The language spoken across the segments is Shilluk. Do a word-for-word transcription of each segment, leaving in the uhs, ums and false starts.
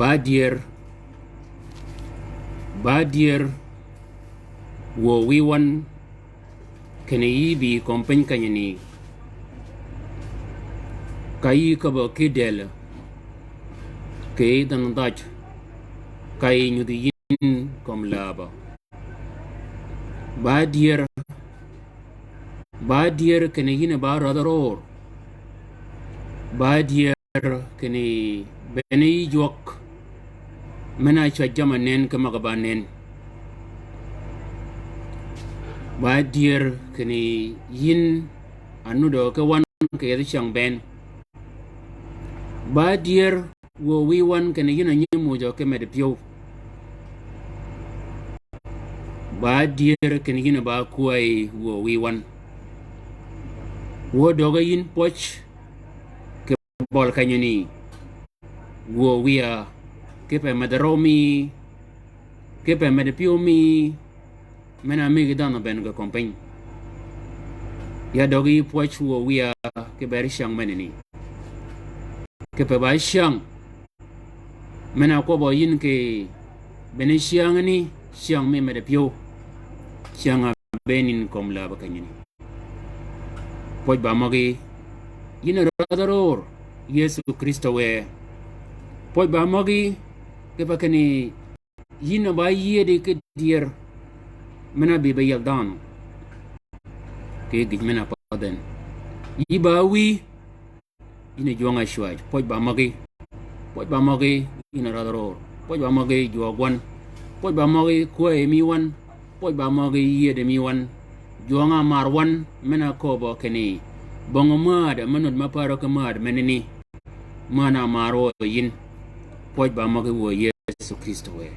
Ba dyër, ba dyër, Wuö wïy wøn kinni yï bï kömi piny kenyi ni, ka yï köbbø ki dël kì yij dhanhø dhaj, ka yï nyudhi yïn kömi läbø. Ba dyër, ba dyër kinni yïn a ba rädhi rör. Ba dyër kinni bene yï jwøk men-a cwäj jamm-a nen ki møg-a ba nen. Ba dyër kinni yïn a nudø ki wøn kì yethi cyäng bënn. Ba dyër wuö wïy wøn kinni yïn a nyi mujø ki medi pyëw. Ba dyër kinni yïn a ba kwäyi wuö wïy wøn. Wuö döggi yïn pwøj kì bøli kenyi ni, wuö wïya, kipe medi røw mi, kipe medi pyëw mi, men-a megi dhanhø bënn kì kömi piny. Ya døggi yï pwøj wuö wïya, ki beri cyäng menani. Kipe ba cyäng men-a kwøbbø yïn kì bene cyängani, cyäng mi medi pyëw, cyäng-a bënn yïn kömi läbø kenyi ni. Pwøj ba møgí, yïn a rädhi rör, Yëso Krïstø wë. Pwøj ba møgí, kipe kinni yïn a ba yiedi ki dyër men-a bï be yiel dhanhø kì gïj men-a pädh en. Yï ba wïy, yïn a jwøng-a cwäj. Pwøj ba møgí. Pwøj ba møgí, yïn a rädhi rör. Pwøj ba møgí, jwøøg wøn. Pwøj ba møgí, kwäyi mi wøn. Pwøj ba møgí, yiedi mi wøn. Jwøng-a maar wøn men-a köbbø kinni böngø määd, me nud me pärø ki määd menani. Män-a maar wø yïn. Pwøj ba møgí wuö Yëso Krïstø wë.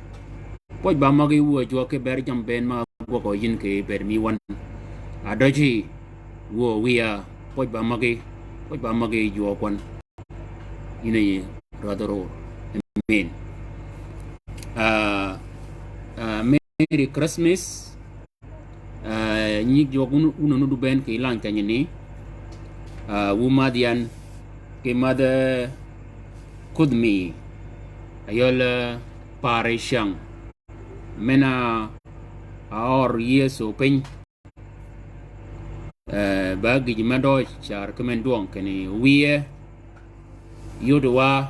Pwøj ba møgí wuö jwøk ki beri jammì bënn mø gwøgø yïn kì bëëd mi wøn. A døji wuö wïya, pwøj ba møgí, pwøj ba møgí jwøk wøn. Yïn a yï rädhi rör. Amen. Ah, ah, Merry Christmas. Ah, nyig jwøk wun, wun a nudd bënn kì lany kenyi ni. Ah, wu madh yan, kì madh, eh, kudh mi. Ayøl, eh, pari cyäng men-a øör Yëso piny. Eh, ba gïj me døøj car ki men dwøng kinni wïye yod wa,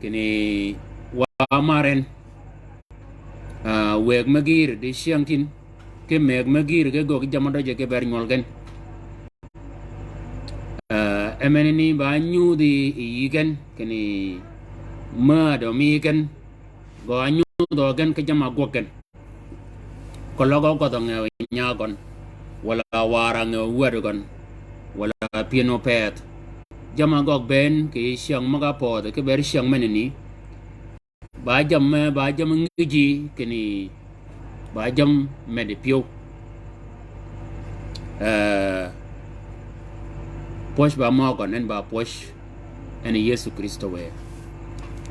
kinni wa maren. Ah, wëg me gïïr di cyängtïn, ki mëg me gïïr ge göggi jamm-a døje ki ber nywøl gen. Ah, e menani ba nyudhi yi gen, kinni määdø mi gen, gø a nyudhø gen ki jamm-a gwøg gen. Keløg ogødh ong'ew nyaa gøn, walà war ong'ew wäd gøn, walà pyën opeth. Jamm-a gøggi bënn kì cyäng møg-a pödhi ki ber cyäng menani. Ba jamm-a, ba jamm-a ngïji kinni ba jamm-a medi pyëw. Eh, pwøj ba møgøn, en ba pwøj, en Yëso Krïstø wë.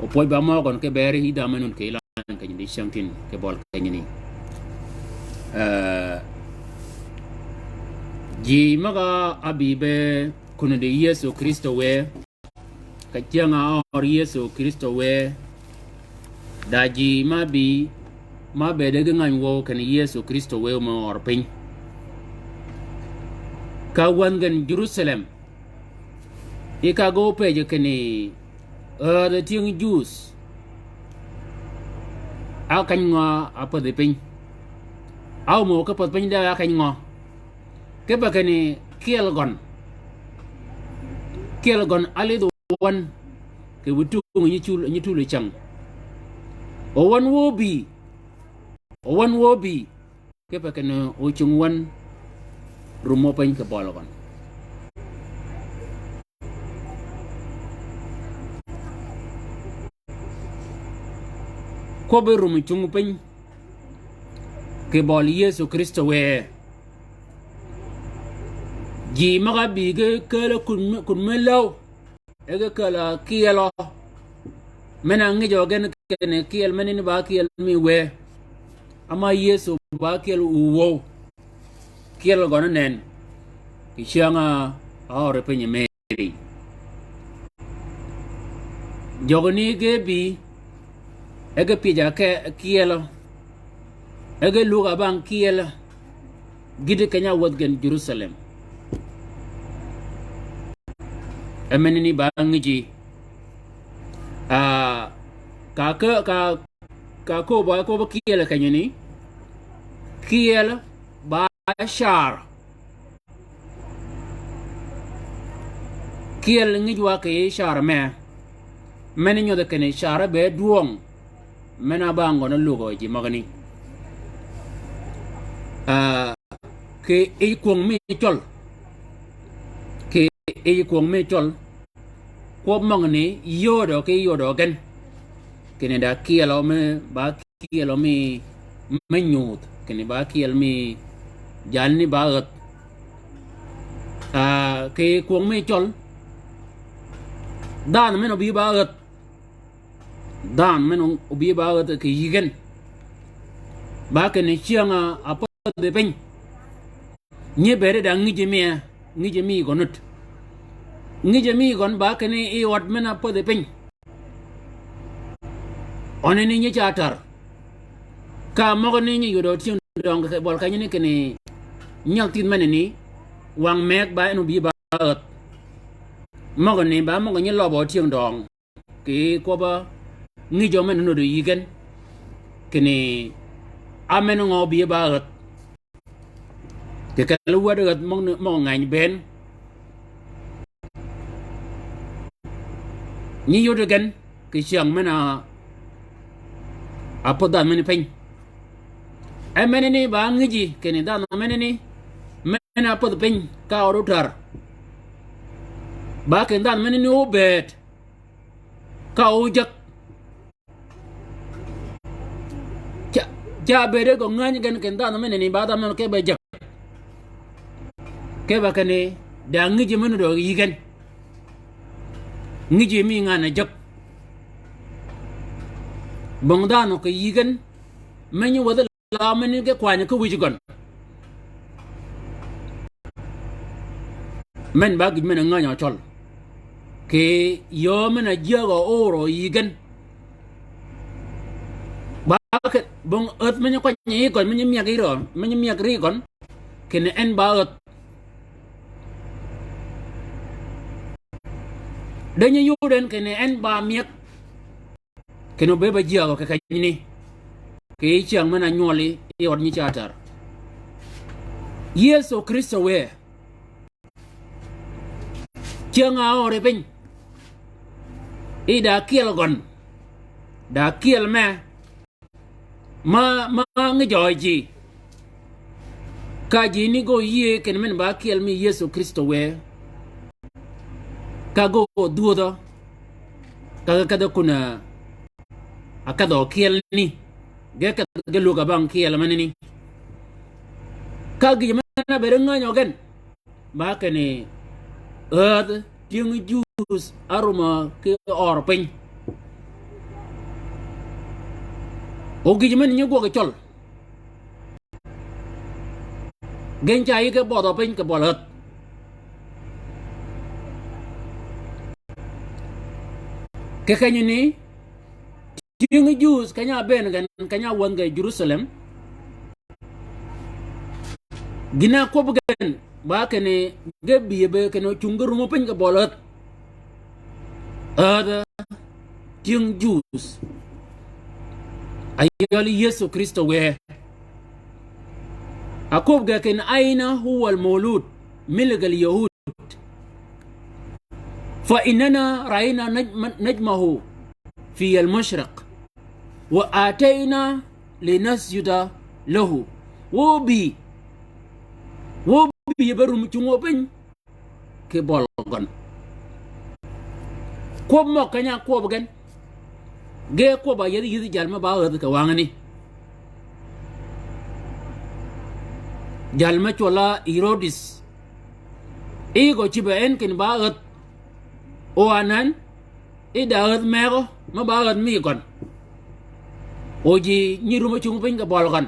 O pwøj ba møgøn ki ber yïdh-a me nun kì lany kenyi di cyängtïn kì bøli kenyi ni. Eh, ji møg-a ábï be kunidi Yëso Krïstø wë, ka cyäng-a øör Yëso Krïstø wë, da ji ma bï, ma bëëde ki ngäny wøw kinni Yëso Krïstø wë me øör piny. Ka wänh gen Jerusalem, yi ka ge ópëjjø kinni, eh, the tyëng Jus, a keny ngø a pädhi piny? A ómöw ki pädh piny de a keny ngø? Kipe kinni kyel gøn, kyel gøn álidh wøn kì witung nyi tul, nyi tul cyäng. O wøn wø bï, o wøn wø bï, kipe kinni ocung wøn rumø piny kì bøli gøn. Kwøbbi rum cung piny kì bøli Yëso Krïstø wë. Ji møg-a bï ge kälø kud me, kud me läw, e ge kälø kyelø. Men-a ngïjø gen kinni kyel menani ba kyel mi wë. Ama Yëso ba kyel wu wøw. Kyel gøn nen kì cyäng-a øøri piny me. Jøgani ge bï, e ge pyëj-a ke kyelø. E ge lugg-a bang kyeel gïti keny-a wäth gen Jerusalem. E menani ba ngïji. Ah, ka ke, ka, ka köbb-a, köbb-a kyeel kenyani. Kyeel ba car. Kyeel ngïj wa kì yij car me. Men nyodh kinni car be dwøng. Men-a ba ngøn lugø ji møgani. Ah, kì yij kwöng mi cøl. Kì yij kwöng mi cøl. Kwøb møgani yodø kì yodø gen. Kinni da kyeel-a me ba kyeel-a mi, mi nyudh, kinni ba kyeel mi jalni ba ädh. Ah, kì kwöng mi cøl. Dhanhø men obï ba ädh. Dhanhø men obï ba ädh kì yï gen. Ba kinni cyäng-a ápädhi piny. Nyi bëëd da ngïjji mi, ngïjji mi gøn nut. Ngïjji mi gøn ba kinni yi ød men-a pädhi piny. Øneni nyi ca tär. Ka møgani nyi yudø tyëng døng kì bøl kenyani kinni nyag thith menani wang mëgg ba en obï ba ädh. Møgani ba møg-a nyi løbø tyëng døng. Kì kwøbb-a ngïjø men nudd yï gen. Kinni á men ngø bï ba ädh. Kì kelli wäd ädh møg, møg-a ngäny bënn. Nyi yod gen kì cyäng men-a ápädh dhanhø meni piny. E menani ba ngïji kinni dhanhø menani men-a ápädh piny ka ød ótär. Ba kinni dhanhø menani óbëëd ka ójäg. Ca, ca bëëde gø ngäny gen kinni dhanhø menani ba dhanhø men kebe jäg. Kebe kinni da ngïji men dø yï gen. Ngïji mi ngan-a jäg. Bong dhanhø kì yï gen. Men nyi wädhi la men ge kwany ki wïj gøn. Men ba gïj men ngäny-a cøl. Kì yöö men-a jäg-a óor yï gen. Ba ke bong ädh men nyi kwany yi gøn, men nyi myeg yi rø, men nyi myeg ri gøn. Kinni en ba ädh. De nyi yud en kinni en ba myeg. Kinni obëëd ba jäg-a kì kenyani. Kì yij cyäng men-a nywøli yi ød nyi ca tär. Yëso Krïstø wë. Cyäng-a áøri piny. Yi da kyeel gøn. Da kyeel me. Ma, ma ngïjø ji. Ka ji ni gø yïëy kinni men ba kyeel mi Yëso Krïstø wë. Ka gø dhwödhø. Ka ge kedhø kun-a ákedhø kyeel ni. Ge kedhø ge lugg-a bang kyeel menani. Ka gïjø men-a ábëëd ngänyø gen. Ba kinni ädh tyëng Jus árum-a ki ør piny. O gïjø men nyi gwøg cøl. Gen ca yï ki bødhø piny kì bøl ädh. Kì kenyani, tyëng Jus keny-a ábëën gen, keny-a wänge Jerusalem. Gïn-a ákwøb gen, ba kinni ge bï be kinni ocung ge rumø piny kì bøl ädh. Ädh tyëng Jus. Ayøl Yëso Krïstø wë. Akwøb ge kinni أين هو المولود ملك اليهود؟ فإننا رأينا نجم-، نجمه في المشرق وأتينا لنسجد له. Wø bï. Wø bï be rum cungø piny kì bøl gøn. Kwøb møg keny-a kwøb gen. Ge kwøb-a yädhi yïdhi jal me ba ädh kì wangani. Jal me cwøll-a Herodis. Yi gø cïb-a en kinni ba ädh. O anan, yi da ädh megø, me ba ädh mi gøn. O ji nyi rum ácung piny kì bøl gøn.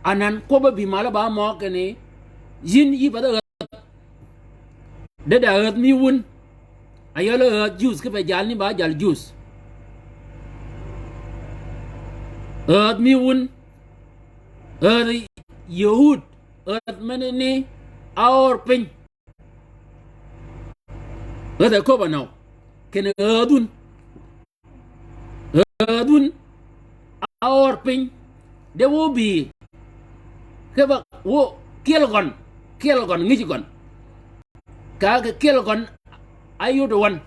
Anan kwøbb-a bï mal-a ba møøg kinni, yïn yï path-a ädh. De da ädh mi wun. Ayøl-a ädh Jus kipe jalni ba jal Jus. Ädh mi wun. Äädhi Yahud, äädh mene ni a ör piny. Äädh a köbb-a nøw. Kinni äädh wun. Äädh wun a ör piny. De wø bï. Kipe wø kyel gøn. Kyel gøn, ngïj gøn. Ka ákyel gøn, áyod wøn,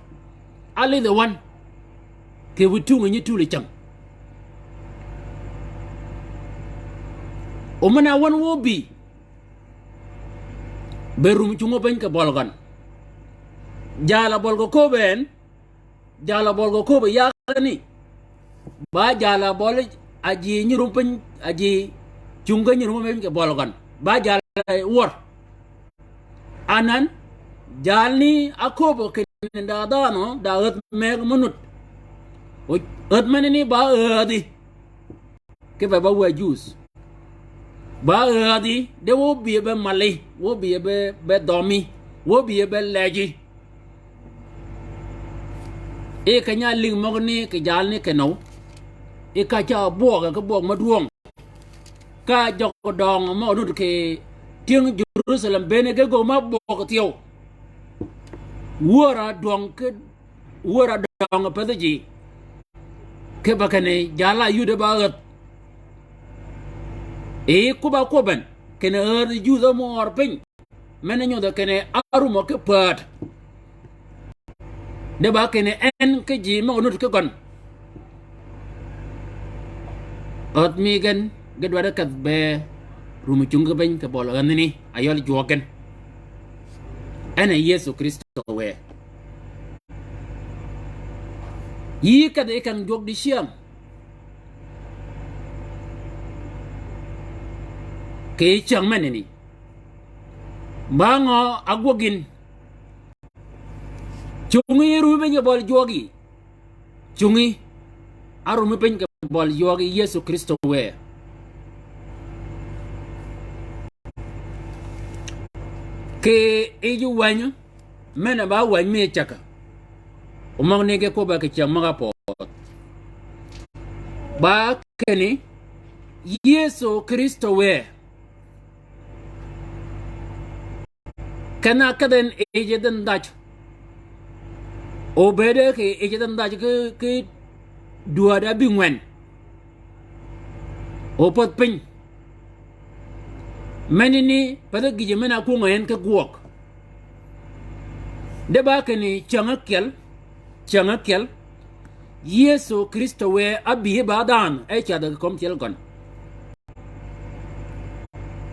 álidh wøn, kì wï tungø nyi tuli cäng. O men-a wøn wø bï, be rum cungø piny kì bøl gøn. Jalà bøl gø köbben, Jalà bøl gø köbbi yagani. Ba jalà bøl a ji nyirum piny, a ji cungø nyirum piny kì bøl gøn. Ba jalà wør. Anan, jalni a köbbi kinni da dhanhø, da äädh meg me nud. O äädh mene ni ba äädhi. Kipe ba wë Jews. Ba äädhi, de wø bï be mali, wø bï be, be dhømi, wø bï be leji. I keny-a lïng møgani kì jalni kinøw. I ka ca bwøg, ki bwøg mø dwøng. Ka jøg døngø mø nud kì tyëng Jerusalem bënn ge gø ma bwøg thyew. Wör-a dwøng ki Wör-a døngø pädhi ji. Kipe kinni jal-a yuddi ba äädh. I kwøbb-a kwøbben, kinni äädhi Jews mø ør piny. Men-a nyodhø kinni árumø ki pääd. De ba kinni en ki ji møg-a nud ki gøn. Äädh mi gen, ge dwaddi kedh be rum cung ki piny kì bøl gøn ni, a yøl jwøk gen. En a Yëso Krïstø wë. Yï kedhi i keng jwøk dicyäng. Kì cyäng menani. Ba ngø a gwøg yïn. Cungi árumi piny kì bøl jwøk yï. Cungi árumi piny kì bøl jwøk yï Yëso Krïstø wë. Kì yij wänyi, men-a ba wänyi mi cägg. O møgani ge kwøbb-a kì cyäng møg-a pödh. Ba kinni, Yëso Krïstø wë. Keny-a kedh en yij dhanh dhaj. O bëëde kì yij dhanh dhaj ki, ki dwäd ábïngwen. O pädh piny. Menani, pädhi gïjø men-a kwöng-a en ki gwøg. De ba kinni cyäng ákyel, cyäng ákyel. Yëso Krïstø wë ábï e ba dhanhø, e cädhø kì kömi tyel gøn.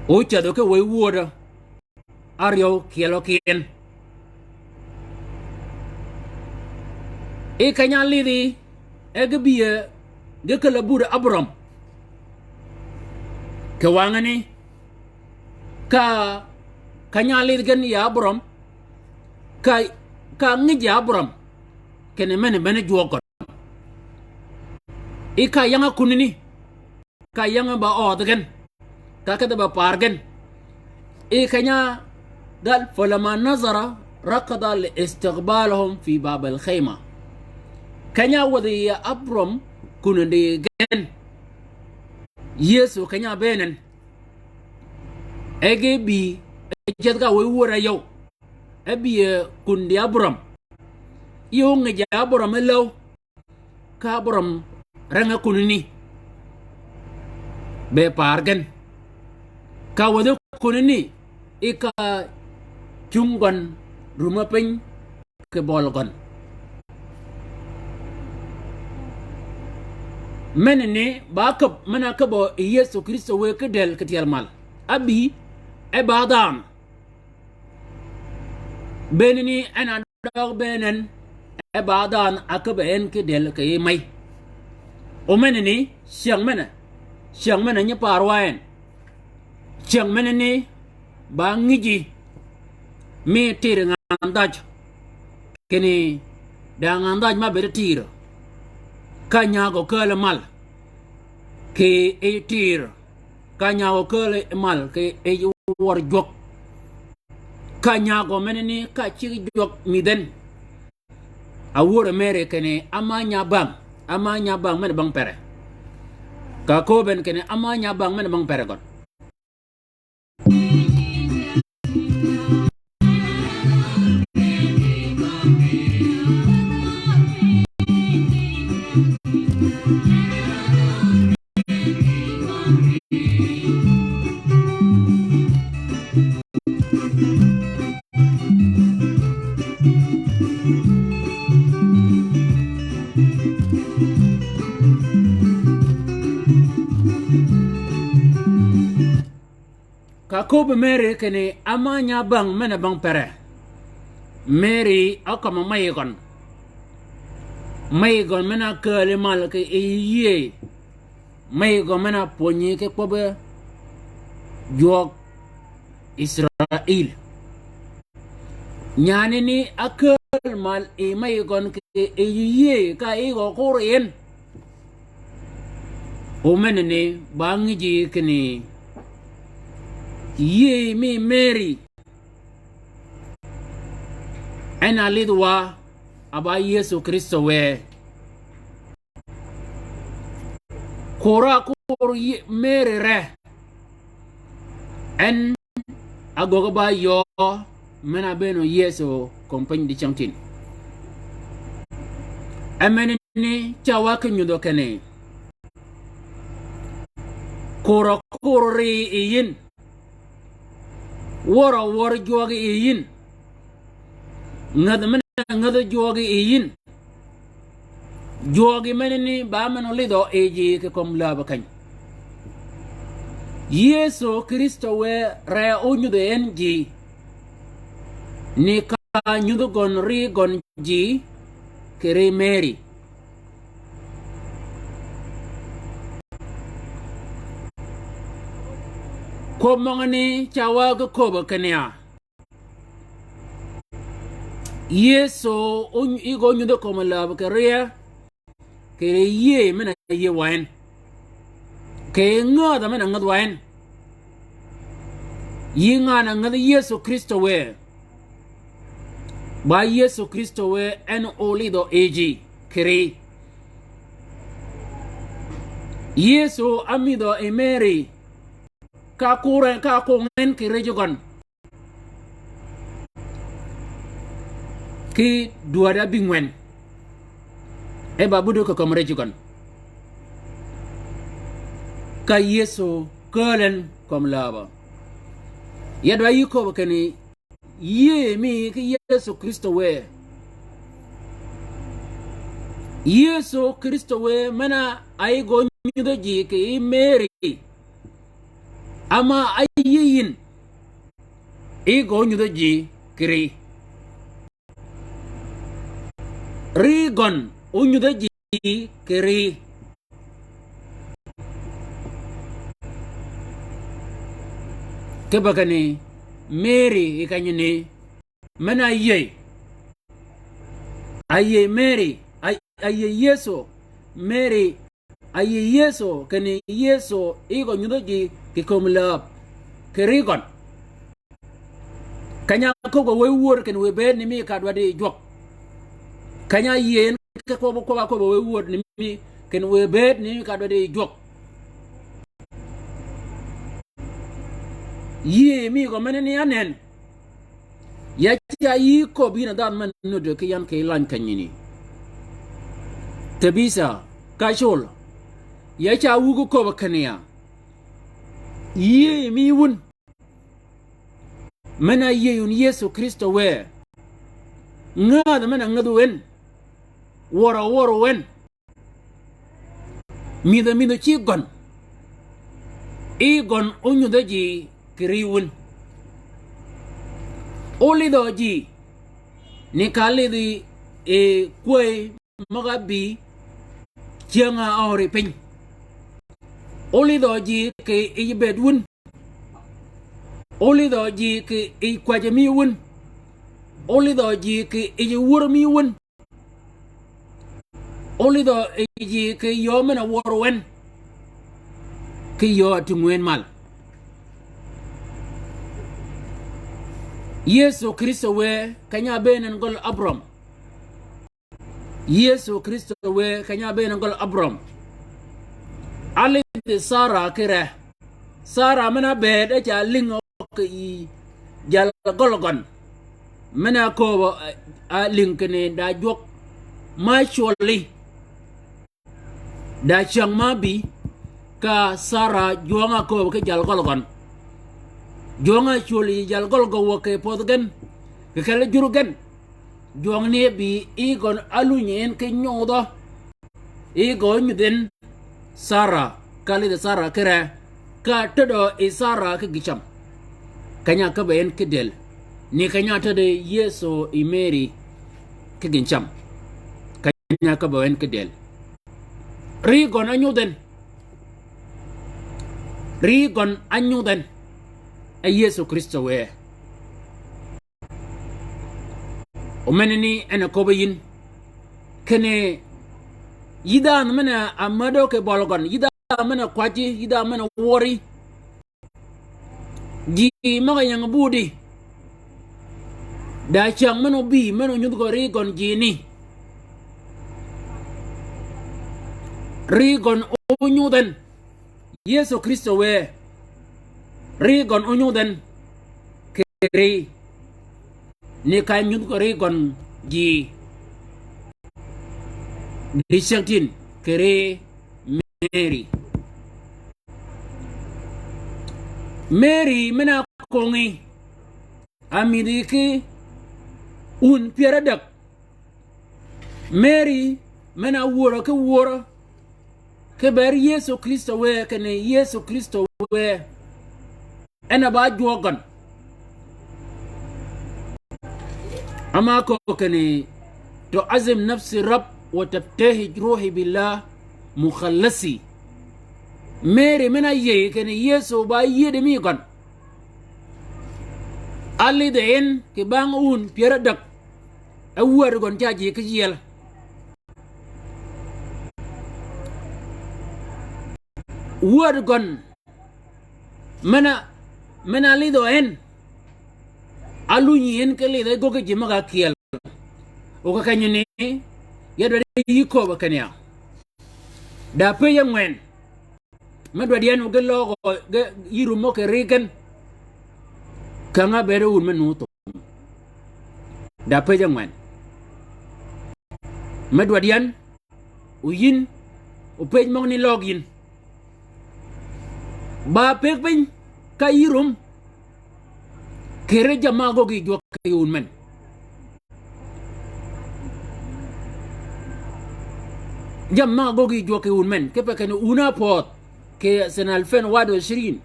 O cädhø ki wëy wödø. Áryew kyelø ki en. I keny-a lidhi, e ge bï e, ge käl-a bud Abraham. Kì wangani, ka, keny-a lidh gen yi Abraham, ka, ka ngïj yi Abraham, kinni men-a bene jwøk gøn. I ka yäng-a kunani, ka yäng-a ba ødhi gen, ka kedhi ba paar gen. I keny-a gal, فلما نظر ركض لاستقبالهم في باب الخيمة. Keny-a wädhi yi Abraham kunandi gen. Yëso keny-a bëën en. E ge bï, e ceth ka wëy wör-a yøw. E bï e kundi Abraham. Yøw ngïj Abraham e läw. Ka Abraham reng-a kunani. Be paar gen. Ka wädhi kunani. I ka cung gøn rumø piny kì bøl gøn. Menani ba ákäb, men-a ákäbbø yi Yëso Krïstø wë ki dël kì tyel mal. Ábï, e ba dhanhø. Bëënani en a døg bëën en, e ba dhanhø ákäbbø en ki dël kì yij mey. O menani, cyäng men-a, cyäng men-a nyi paar wa en. Cyäng menani, ba ngïji, mi tïr ngan dhaj. Kinni, da ngan dhaj ma bëëd tïr. Ka nyagø kääl mal. Kì yij tïr. Ka nyagø kääl mal, kì yij wør jwøk. Ka nyagø menani ka cigg jwøk mïdhen. A wör Mary kinni, ama nya bang, ama nya bang men-a bang pere. Ka köbben kinni, ama nya bang men-a bang pere gøn. Aköbbi Mary kinni, áma nya bäng men-a bäng pere. Mary, ákømmi meyi gøn. Meyi gøn men-a kääli mal kì yïëy. Meyi gøn men-a pwönyi ki kwøbbi jwøk Israil. Nyanani ákääl mal yi meyi gøn kì yïëy ka yï gø kur yi en. O menani ba ngïjji kinni yïëy mi Mary en a lidh wa a ba Yëso Krïstø wë. Kur-a kur Mary re, en a göggi ba yöö men-a bënn Yëso kömi piny dicängtïn. E menani cawa ki nyudhø kinni, kur-a kur ri yi yïn, wør-a wør jwøøgi yi yïn, ngädh men-a ngädh jwøøgi yi yïn. Jwøøgi menani ba men olidhø yi ji kì kömi läbø keny. Yëso Krïstø wë re ónyudhi en ji ni ka nyudhi gøn ri gøn ji kì ri Mary. Kwøb møgani cawa ge köbbø kinni ya, Yëso, o, yï gø ónyudhi kömi läbø kì ri, kì ri yïëy men-a yïëy wa en. Kì ngädh men-a ngädh wa en. Yï ngan-a ngädh Yëso Krïstø wë, ba Yëso Krïstø wë en olidhø yi ji kì ri. Yëso ámïdhø yi Mary ka kur en, ka kong en kì rijø gøn. Ki dwäd abïngwen e ba buti kì kömi rijø gøn. Ka Yëso kääl en kömi läbø. Ya dwa yï köbbø kinni yïëy mi kì Yëso Krïstø wë. Yëso Krïstø wë men-a yï gø ónyudhi ji kì yi Mary. Ama áyïëy yïn, yï gø ónyudhi ji kì ri. Ri gøn ónyudhi ji kì ri. Kipe kinni Mary yi kenyani men-a áyïëy. Áyïëy Mary, áyïëy Yëso. Mary áyïëy Yëso, kinni Yëso yï gø ónyudhi ji kì kömi läb kì ri gøn. Keny-a áköbbi wëy wöd kinni wëy bëëd ni mi ka dwaddi jwøk. Keny-a áyïëy en ki kwøbbi kwøb-a köbbi wëy wöd ni mi kinni wëy bëëd ni mi ka dwaddi jwøk. Yïëy mi gø menani anen. Ya ca yï köbbi yïn a dhanhø men-a nudd kì yan kì lany kenyani. Tebitha ka Col. Ya ca wug köbbi kinni ya, yïëy mi wun men-a áyïëy wun Yëso Krïstø wë. Ngädh men-a ngädh wen. Wør-a wør wen. Mïdhø mïdhø ci gøn. Yï gøn ónyudhi ji kì ri wun. Ólidhø ji ni ka álidhi yi kwäy møg-a ábï cyäng-a ör yi piny. Ólidhø ji kì yij bëëd wun. Ólidhø ji kì yij kwäjji mi wun. Ólidhø ji kì yij wur mi wun. Ólidhø yij kì yöö men-a wør wen. Kì yöö a tïng wen mal. Yëso Krïstø wë keny-a ábëën en gøl Abraham. Yëso Krïstø wë keny-a ábëën en gøl Abraham. Álidhi Sara ki re. Sara men-a ábëëd e ca lïng kì yij jal gøl gøn. Men-a ákööb, eh, álïng kinni da jwøk ma cwølli. Da cyäng ma bï, ka Sara jwøng-a ákööb ki jal gøl gøn. Jwøng-a cwöl yi jal gøl gø wäg kì pödh gen, kì kelli jur gen. Jwøng ni bï yï gøn áluny en ki nyodhø. Yï gø ónyudh en Sara, ka lidhi Sara ki re, ka töddø yi Sara ki gïcam. Keny-a áköbbi en ki dël. Ni keny-a átöddi Yëso yi Meri ki gïn cam. Keny-a áköbbi en ki dël. Ri gøn ányudh en. Ri gøn ányudh en. E Yëso Krïstø wë. O menani en a köbbi yïn. Kinni yï dhanhø men-a mäddø kì bøli gøn, yï dhanhø men-a kwajji, yï dhanhø men-a wøri. Ji møg-a ying budi. Da cyäng men-a óbï, men-a ónyudh gø ri gøn jini. Ri gøn ónyudh en. Yëso Krïstø wë, ri gøn ónyudh en kì ri, ni ka nyudh gø ri gøn ji. Di cängtïn kì ri Meri. Meri men-a köngí, a mïdhi ki wun pyär ádäg. Meri men-a wörø ki wörø ki bër Yëso Krïstø wë, kinni Yëso Krïstø wë en a ba jwøk gøn. Ama köög kinni, "Tu'azzim nafsi Rab, wa tabtahij ruhi billah mukhallasi." Meri men-a yïëy kinni Yëso ba yïëdi mi gøn. Álidh en kì bang wun pyär ádäg. E wäd gøn ca ji ki yiel. Wäd gøn men-a, men-a álidhø en. Álunyi en ki lidh e göggi ji møg-a ákyel. O ka kenyani, ya dwaddi yï kööbø kinni ya. Da pëj ángwen. Me dwaddi yan o ge løøgø ge yï rumø kì ri gen. Kang-a ábëëd wun me nuti. Da pëj ángwen. Me dwaddi yan, o yïn, o pëj møgani løøg yïn. Ba pëg piny, ka yï rum, kì ri jammì-a ágöggi jwøk kì wun men. Jammì-a ágöggi jwøk kì wun men. Kipe kinni wun a pödh kì sene alfen wahid wa ishirin.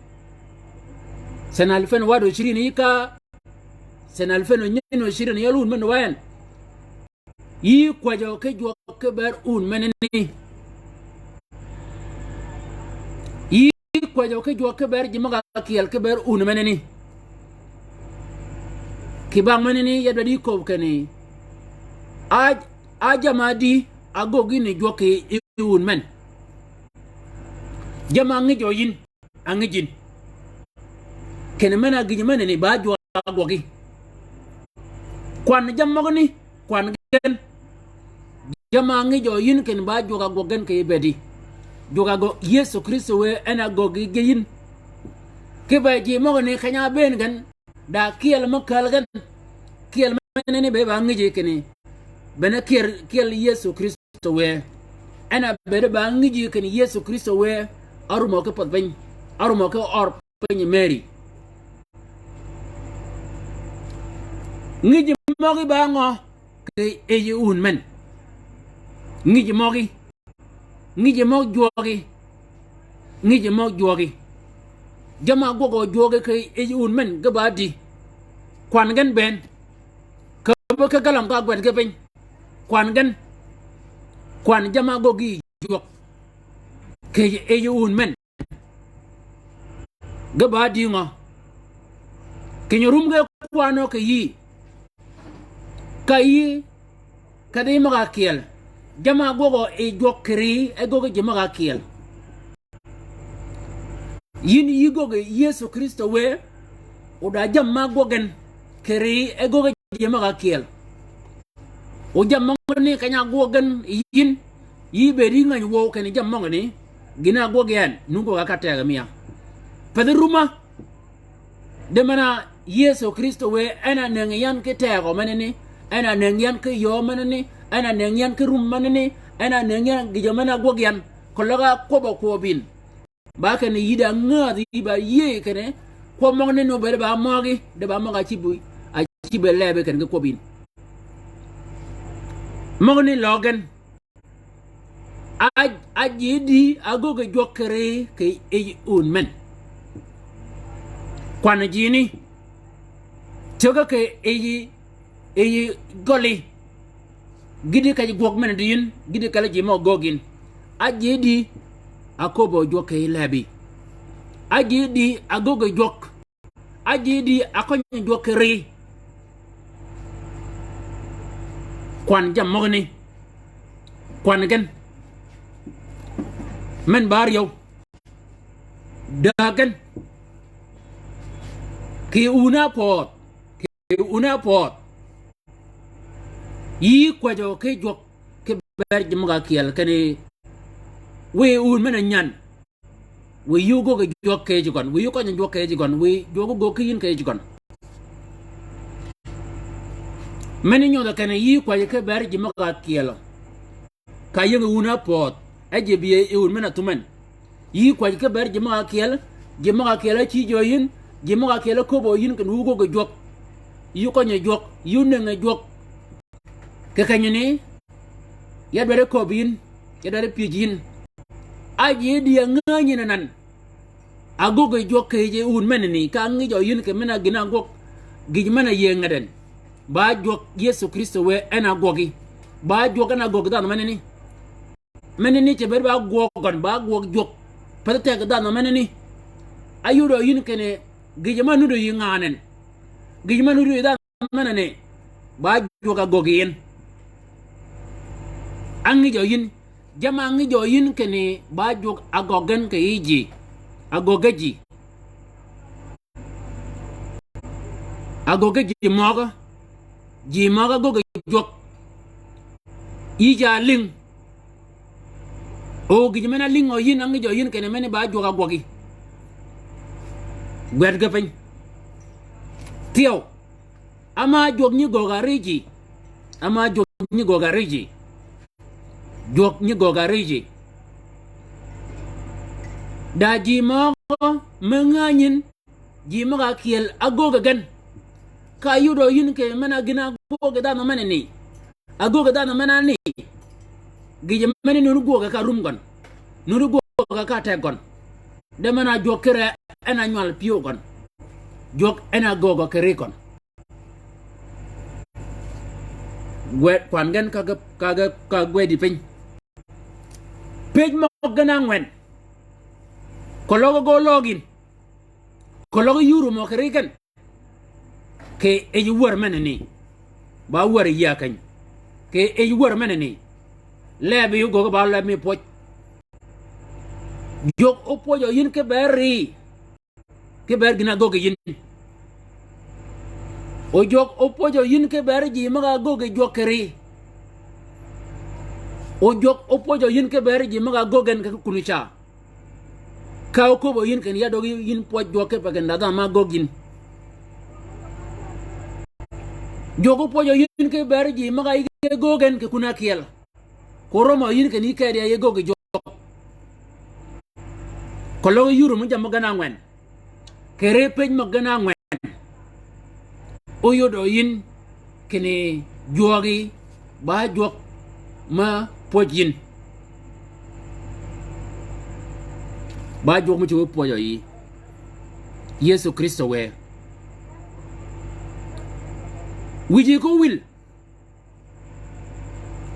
Sene alfen wahid wa ishirin yï ka sene alfen wa nyen wa ishirin yal wun men wa en. Yï kwäjjø ki jwøk ki bër wun menani. Yï kwäjjø ki jwøk ki bër ji møg-a ákyel ki bër wun menani. Kì bang menani ya dwaddi kööb kinni. A, a jammì-a di ágöggi ni jwøk kì, kì wun men. Jammì-a ngijø yïn. Á ngïj yïn. Kinni men-a gïjø menani ba jwøk-a gwøggi. Kwan jammì møgani, kwan gen. Jammì-a ngijø yïn kinni ba jwøk-a gwøg gen kì bëëdi. Jwøk-a gø Yëso Krïstø wë en a göggi ge yïn. Kipe ji møgani keny-a ábëën gen. Da kyel mø käl gen. Kyel menani be ba ngïji kinni. Bene kyel, kyel Yëso Krïstø wë. En a bëëd ba ngïji kinni Yëso Krïstø wë. Árumø ki pödh piny. Árumø ki ør piny Meri. Ngïji møgí ba ngø kì yij wun men. Ngïji møgí. Ngïji møg jwøgi. Ngïji møg jwøgi. Jammì-a ágwøg jwøgi kì yij wun men ge ba di. Kwan gen bënn. Käbbi ki galam ka gwed ge piny. Kwan gen. Kwan jammì-a ágöggi jwøk kì yij wun men. Ge ba di ngø? Keny-a rum ge kwanø kì yï. Ka yï, kedhi møg-a ákyel. Jammì-a ágwøg yi jwøk kì ri, e göggi ji møg-a ákyel. Yïn yï göggi Yëso Krïstø wë, o da jammì-a ágwøg gen kì ri, e göggi ji møg-a ákyel. O jammì møgani keny-a ágwøg gen yïn, yï bëëd yï ngäny wøw kinni jammì møgani, gïn-a ágwøg yi en, nung gø ka tegø miya. Pädhi rumma, di men-a Yëso Krïstø wë, en a nëngi yan ki tegø menani, en a nëngi yan ki yöö menani, en a nëngi yan ki rum menani, en a nëngi yan gïjø men-a ágwøg yan, keløg ákwøbbø kwøb yïn. Ba kinni yï da ngädhi ba yïëy kinni, kwøb møgani nöbbe di ba møgí, di ba møg-a ácïb, ácïb lebbi kinni ki kwøb yïn. Møgani løg gen. A, a ji di, a göggi jwøk kì ri kì yij wun men. Kwan jini, Cögge kì yij, yij gøli. Gïti kej gwøg men-a dï yïn, gïti kelli ji møg-a göggi yïn. Ájidi, aköbbi jwøk kì yij lebi. Ájidi, agöggi jwøk. Ájidi, akønyi jwøk kì ri. Kwan jammì møgani. Kwan gen. Men ba áryøw. Dääg gen. Kì wun ápödh. Kì wun ápödh. Yï kwäjjø ki jwøk ki ber ji møg-a kyel kinni wiy wun men-a nyän. Wiy yï ógöggi jwøk kì yij gøn. Wiy yï ókønyi jwøk kì yij gøn. Wiy jwøk ógöggi yïn kì yij gøn. Men-a nyodhø kinni yï kwäjjø ki ber ji møg-a kyel. Ka yïngi wun ápödh, e ji bï yi wun men-a thumän. Yï kwäjji ki ber ji møg-a kyel, ji møg-a kyel ácïjø yïn, ji møg-a kyel áköbbø yïn kinni wu ógöggi jwøk. Yï ókønyi jwøk, yï ónëngi jwøk. Kì kenyani, ya dwaddi köbbi yïn, ya dwaddi pyëj yïn. Ájidi, angänyi anan. Agöggi jwøk kì yij wun menani, ka ngijø yïn kì men-a gïn-a ágwøg, gïj men-a yï ngeden. Ba jwøk Yëso Krïstø wë en a ágwøggi. Ba jwøk en a ágwøggi dhanhø menani. Menani ce bëëd ba ágwøg gøn, ba ágwøg jwøk. Pädhi teg dhanhø menani. Áyodø yïn kinni gïj ma nuddø yï nganen. Gïj ma nuddø yï dhanhø menani, ba jwøk agöggi yïn. Ángijø yïn, jamm-a ángijø yïn kinni ba jwøk agøggi gen kì yij ji. Agöggi ji. Agöggi ji møgø. Ji møgø ágöggi jwøk. Yï ja álïng. O gïj men-a álïngø yïn, ángijø yïn kinni meni ba jwøk agwøggi. Gwed ge piny. Thyew. Ama jwøk nyi göggi árïji. Ama jwøk nyi göggi árïji. Jwøk nyi göggi árïji. Da ji møgø me ngänyin, ji møg-a kyel ágöggi gen. Ka áyodø yïn kì men-a gïn-a ágöggi dhanhø menani. Ágöggi dhanhø menani. Gïjø menani nuti gwøge ka rum gøn. Nuti gwøge ka teg gøn. De men-a jwøk kire en a nywal pyëw gøn. Jwøk en a göggi kì ri gøn. Gwed, kwan gen ka ge, ka ge, ka gwedi piny. Pëj møg gen ángwen. Keløg ge óløg yïn. Keløg yï órum mø kì ri gen. Kì yij wär menani. Ba wär yïa keny. Kì yij wär menani. Lebi ógöggi ba leb mi pwøj. Jwøk ópwøjø yïn ki ber ri. Ki ber gïn-a ágöggi yïn. O jwøk ópwøjø yïn ki ber ji møg-a ágöggi jwøk kì ri. O jwøk ópwøjø yïn ki ber ji møg-a ágöggi gen kì kunu ca. Ka óköbbø yïn kinni ya døgi yïn pwøj jwøk kipe kinni da dhanhø ma ágöggi yïn. Jwøk ópwøjø yïn ki ber ji møg-a yï ge göggi gen kì kun ákyel. Ko römø yïn kinni yï kedi ya yï göggi jwøk. Keløg yï órum jammì møg gen ángwen. Kì ri pëj møg gen ángwen. Óyodø yïn kinni jwøggi ba jwøk me pwøj yïn. Ba jwøk me cwög pwøjø yï. Yëso Krïstø wë. Wïji ko wil.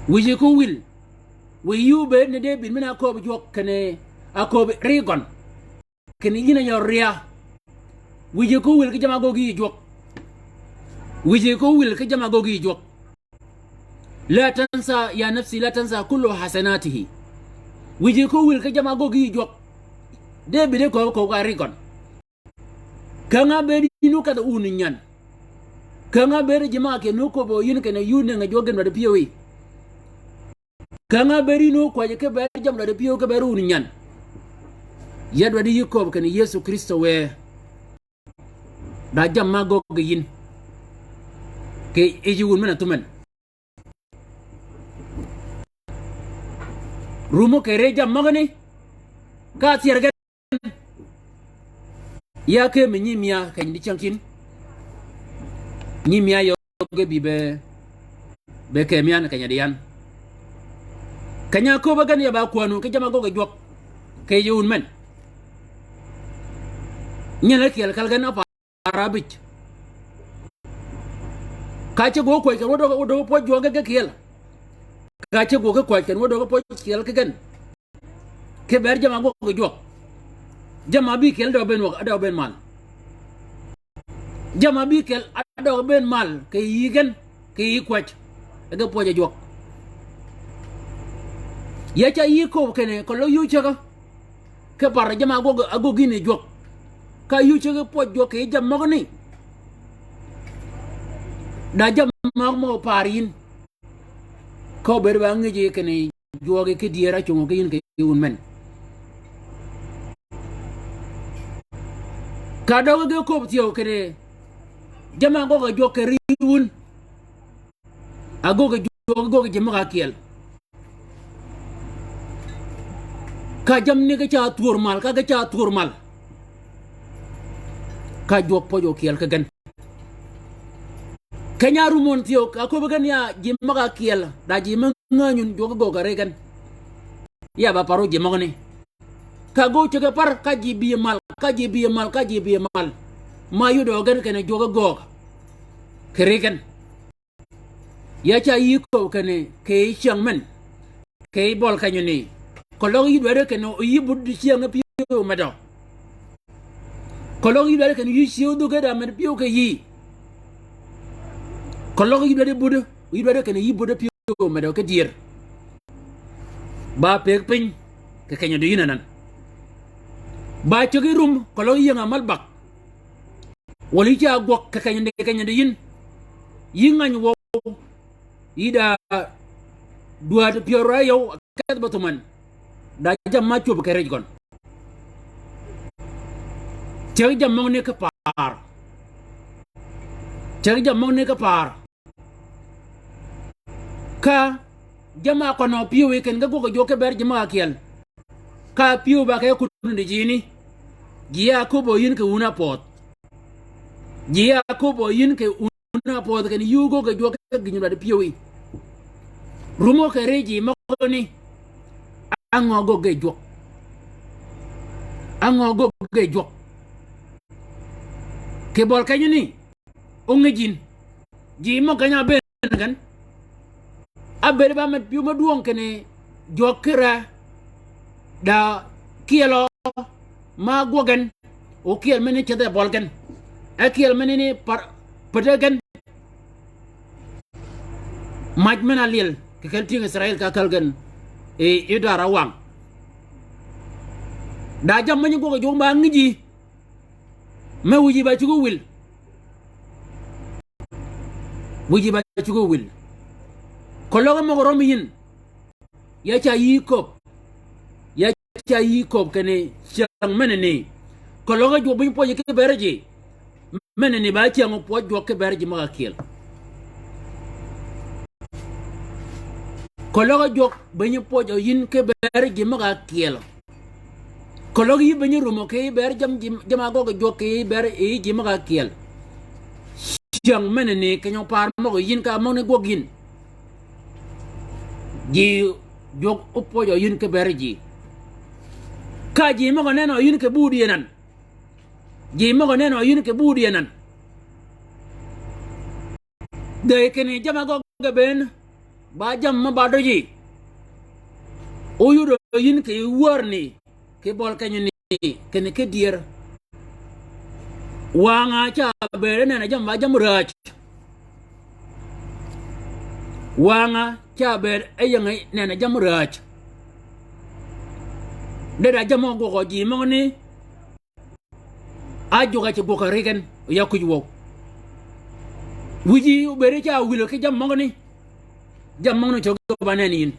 Wïji ko wil. Wiy yï óbëëd ni Debïd men-a ákööb jwøk kinni ákööb ri gøn. Kinni yïn a yø ria. Wïji ko wil ki jamm-a ágöggi yï jwøk. Wïji ko wil ki jamm-a ágöggi yï jwøk. La tansa ya nafsi, la tansa kullu hasanatihi. Wïji ko wil ki jamm-a ágöggi yï jwøk. Debïd e kööb kööb ka ri gøn. Käng-a ábëëd yïn ókedh wun nyän. Käng-a ábëëd ji møg-a kyel ni óköbbø yïn kinni yï ónëngi jwøk gen dwaddi pyëwí. Käng-a ábëëd yïn ókwäjji ki ber jammì dwaddi pyëw ki ber wun nyän. Ya dwaddi yï kööb kinni Yëso Krïstø wë. Da jammì ma ágöggi yïn. Kì yij wun men-a thumän. Rumø kì ri jammì møgani. Ka thyër gen. Ya kemi nyi mia keny di cängkïn. Nyi mia yø ge bï be, be kemi yan keny-a di yan. Keny-a köbbe gen ya ba kwänwun ki jamm-a ágöggi jwøk. Kì yij wun men. Nyel ákyel kal gen apa- Arabic. Ka ce gwøg kwäj kän wä døg, wä døg pwøj jwøk ge kyel. Ka ce gwøg kwäj kän wä døg pwøj kyel ki gen. Ki ber jamm-a gwøg ge jwøk. Jamm-a bi kyel døg ben wøg, døg ben mal. Jamm-a bi kyel a døg ben mal, kì yï gen, kì yï kwäj. E ge pwøj jwøk. Ya ca yï kööb kinni, keløg yï cäg-a. Ki par jamm-a gwøg, a gwøg yïn yi jwøk. Ka yï cäg pwøj jwøk kì jammì møgani. Da jammì møg-a mø par yïn. Ka obëëd ba ngïj yi kinni jwøk yi ki dyër a cungø ki yïn kì wun men. Ka døg ge kööb thyew kinni jamm-a gwøg ge jwøk kì ri wun. A gwøg ge jwøk, gwøg ge ji møg-a kyel. Ka jammì ni ge ca thwör mal, ka ge ca thwör mal. Ka jwøk pwøj ókyel ki gen. Keny-a árum wøn thyew, ka köbbi gen ya ji møg-a kyel, da ji me ngänyun jwøk gøggi ri gen. Ya ba paru ji møgani. Ka gø ceg-a par, ka ji bï mal, ka ji bï mal, ka ji bï mal. Ma yudø gen kinni jwøk gøggi. Kì ri gen. Ya ca yï kööb kinni, kì yï cyäng men. Kì yï bøl kenyani. Keløg yï dwaddi kinni, o yï bud cyäng pyëw medø. Keløg yï dwaddi kinni, yï cyëw dhöggi da med pyëw kì yï. Keløg yï dwaddi bud, yï dwaddi kinni, yï bud pyëw medø ki dyër. Ba pëgg piny, kì kenyani yïn anan. Ba ceg yï rum, keløg yï ying-a mal bag. Walà yï ca gwøg kì kenyani, kenyani yïn. Yï ngäny wøw. Yï da dwäd pyär áryew kedh ba thumän. Da jammì ma cwöb kì rij gøn. Ceg jammì møgani ki par. Ceg jammì møgani ki par. Ka jamm-a køn-a pyëw yi kinni ge gwøg ge jwøk ki ber ji møg-a kyel. Ka pyëw ba ke kuddi ji ni. Ji ya köbbi yïn kì wun a pödh. Ji ya köbbi yïn kì wun a pödh kinni yï ógöggi jwøk ki gïn-a dwaddi pyëw yi. Rumø kì ri ji møgani. Á ngø gøggi jwøk. Á ngø gøggi jwøk. Kì bøl kenyani. Óngïj yïn. Ji møg keny-a ábëën gen. Ábëëd ba med pyëw me dwøng kinni jwøk ki re. Da kyelø ma gwøg gen. O kyel men-a cedhe bøl gen. E kyel men-a ni par, pëdde gen. Mac men-a ályel, kì kel tyëng Israil ka ákäl gen. Yi, yi dara wang. Da jammì men-a gwøg ge jwøk ba ngïj yï. Me wïj yï ba cuggi wil. Wïj yï ba cuggi wil. Keløg møg-a rømmi yïn. Ya ca yï kööb. Ya ca yï kööb kinni cyäng menani. Keløg jwøk biny pwøj ki ber ji. Menani ba cyäng pwøj jwøk ki ber ji møg-a kyel. Keløg jwøk biny pwøj yïn ki ber ji møg-a kyel. Keløg yï biny rumø kì ber jamm ji, jamm-a gøggi jwøk kì ber yi ji møg-a kyel. Cyäng menani keny-a opar møg-a yïn ka møgani gwøg yïn. Ji jwøk ópwøjø yïn ki ber ji. Ka ji møg-a nenø yïn kì budi anan. Ji møg-a nenø yïn kì budi anan. Dhey kinni jamm-a gøggi bënn, ba jammì me ba døji. Óyudø yïn kì wärni, kì bøl kenyani, kinni ki dyër. Wang-a ca bëëd nenni jammì ba jammì rääj. Wang-a ca bëëd e yingi nenni jammì rääj. De da jammì gwøgø ji møgani, a jwøk-a ci gwøg kì ri gen, ya kwïj wøw. Wïji obëëd ca wïlø ki jammì møgani. Jammì møgani cøg ba nenni yïn.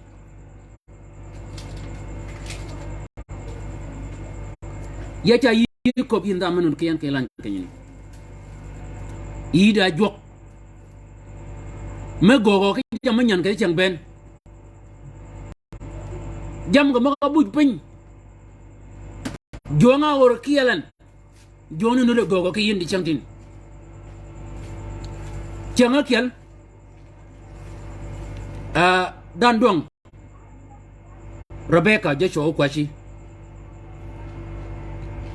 Ya ca yï köbbi yïn dha men-a nun ki yan ki lany kenyani. Yï da jwøk. Me göögø ki jammì me nyän kì cyäng bënn. Jammì gø møg-a buj piny. Jwøng-a ör kyel en. Jwøng ni nuti göögø ki yïn dicängtïn. Cyäng ákyel. Ah, dhanhø dwøng. Rebecca Joshua ókwäci.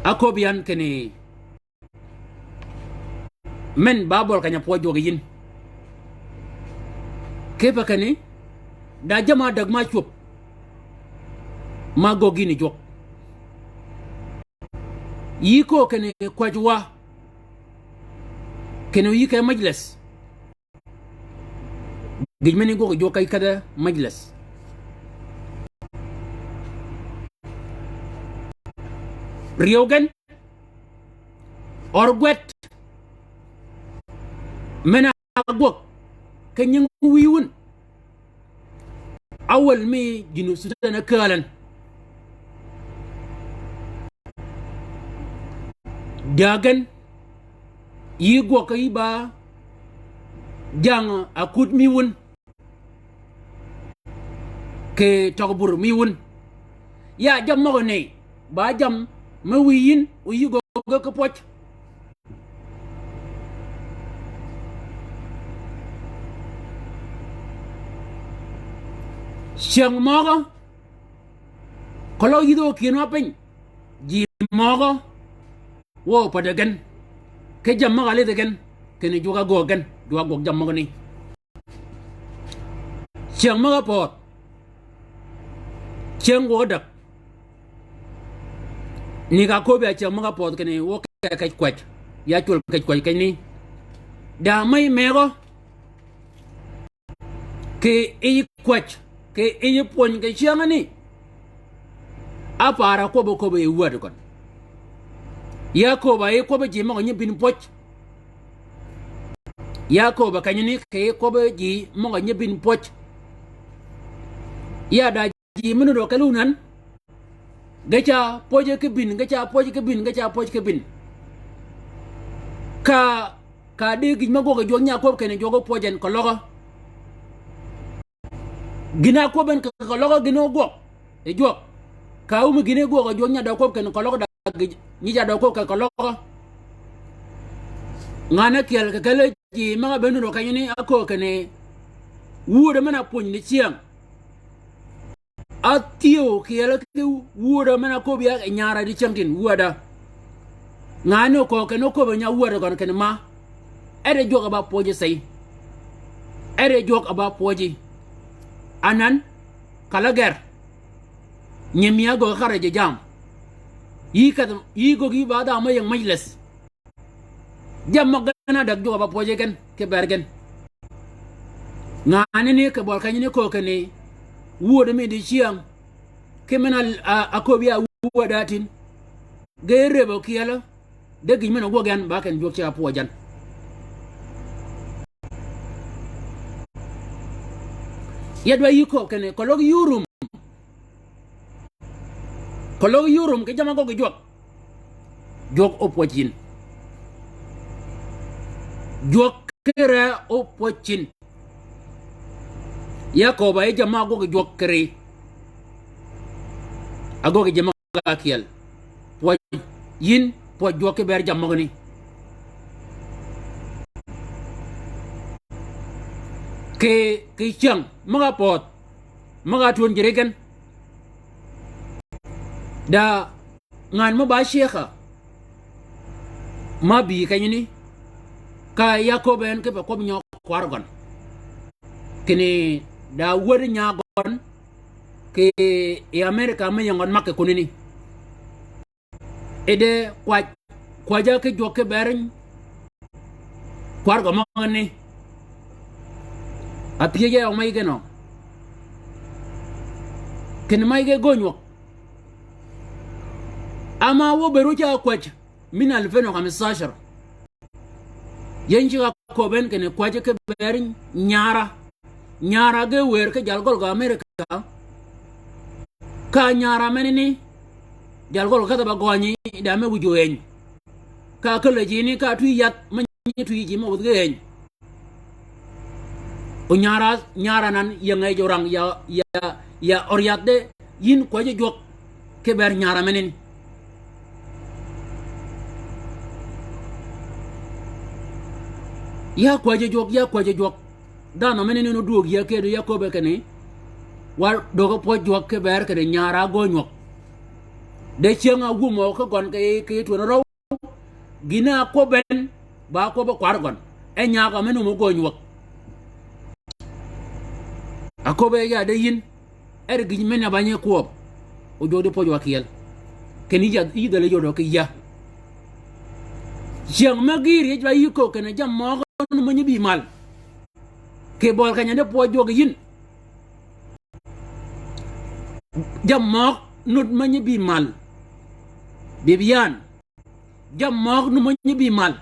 Áköbbi yan kinni Men ba bøl keny-a pwøj jwøk yïn. Kipe kinni, da jamm-a däg ma cwöb, ma göggi ni jwøk. Yï köö kinni kwäjji wa, kinni yï ke majlis. Gïj meni gwøg jwøk ka yï kedhe majlis. Ryew gen, or gwed, men-a gwøg, ki nying wïy wun. Awel mi Junub Sudan a kääl en. Dääg gen, yï gwøg ki yï ba jang akut mi wun. Kì tøg bur mi wun. Ya jammì møgø ni, ba jammì me wïy yïn, o yï göggi ki pwøj. Cyäng møgø, keløg yïdhi ókyën wa piny, ji møgø, wø opwäddi gen. Ki jammì møg-a lidhi gen, kinni jwøk-a göög gen, jwøk-a gwøg jammì møgani. Cyäng møg-a pöödh. Cyäng gwøg däg. Ni ka köbbi a cyäng møg-a pöödh kinni wø ke kej kwäj. Ya cwöl kej kwäj kejni. Da mey megø. Kì yij kwäj, kì yij pwöny kì cyängani. Ápar a kwøbbi köbbi yi wäd gøn. Ya köbbi yi kwøbbi ji møg-a nyi bin pwöj. Ya köbbi kenyani kì kwøbbi ji møg-a nyi bin pwöj. Ya da ji mi nudd-a kelli wun än. Ge ca pwøje ki bin, ge ca pwøje ki bin, ge ca pwøje ki bin. Ka, ka di gïj me gwøg yi jwøk nya kwøb kinni jwøk pwøj en keløg. Gïn-a kwøb en keløg gïn-a ógwøg yi jwøk. Ka áwumi gïn-a gwøg yi jwøk nya dø kwøb kinni keløg da gïj nyi ca dø kwøb kinni keløg. Ngan ákyel kì kelli ji møg-a be nudd-a kenyani áköög kinni wudø men-a pwöny ni cyäng. Áthyew kyel ki wudø men-a köbbi ya nyara di cyängtïn wudø. Ngan ni oköög kinni oköbbi nya wudø gøn kinni ma. Ede jwøk a ba pwøji sey. Ede jwøk a ba pwøji. Anan, kal-a gër. Nyi mi ágöggi kar-a ji jammì. Yï kedh, yï göggi ba dha mø ying majlis. Jammì møg gen a däg jwøk a ba pwøje gen, ki bër gen. Ngan ni kì bøl kenyani köög kinni, wudø mi di cyäng, ki men-a, a, a köbbi ya wudø tïn. Ge rëbø kyelø, de gïj men-a gwøg yan, ba ken jwøk ca pwøj yan. Ya dwa yï köög kinni, keløg yï rum. Keløg yï rum ki jamm-a gwøg yi jwøk. Jwøk opwøj yïn. Jwøk ki ree opwøj yïn. Ya köbbi yi jamm-a gwøg yi jwøk ki ree. A gwøg yi jamm-a ákyel. Pwøj yïn, pwøj jwøk ki bër jammì møgani. Kì, kì cyäng møg-a pöödh. Møg-a twöny ji ri gen. Da ngan mø ba cyeka. Ma bï kenyani. Ka ya köbbi en kipe kwøb nyø kwar gøn. Kinni da wäd nya gøn. Kì yi America me ying gøn magi kunani. Ede kwäj, kwäjja ki jwøk ki bër kwar gø møgani. Apyëj ya yøg ma yige nø. Kinni ma yige gönywøg. Ama wø bëëd wø ca kwäj min alfen u khamsacir. Yïn ceg-a köbben kinni kwäjji ki bër nyara. Nyara ge wër ki jalgøl gø America. Ka nyara menani jalgøl gø kedh-a ba gønyi da me wïj o eny. Ka källi jini ka twi yath me nyi twi ji me wudh ge eny. O nyara, nyara nan ying-a yij orang ya, ya, ya ør yath de yïn kwäjji jwøk ki bër nyara menani. Ya kwäjji jwøk, ya kwäjji jwøk. Dhanhø menani en odwöög ya kedi ya köbbe kinni. Wa döggi pwøj jwøk ki bër kinni nyara gönywøg. De cyäng-a wumø ki gøn ki, ki twöni røw. Gïn-a ákwøbben, ba ákwøbbi kwar gøn. E nyagø men wumø gönywøg. Aköbbe ya de yïn, er gïj men-a ba nyi kwøb. O jwøk di pwøj wa kyel. Kinni yï ja, yï dhäl yod ki ya. Cyäng me gïr yij ba yï köög kinni jammì møgø nu me nyi bï mal. Kì bøli keny-a di pwøj jwøk yïn. Jammì møgø nu me nyi bï mal. Bï bï yan. Jammì møgø nu me nyi bï mal.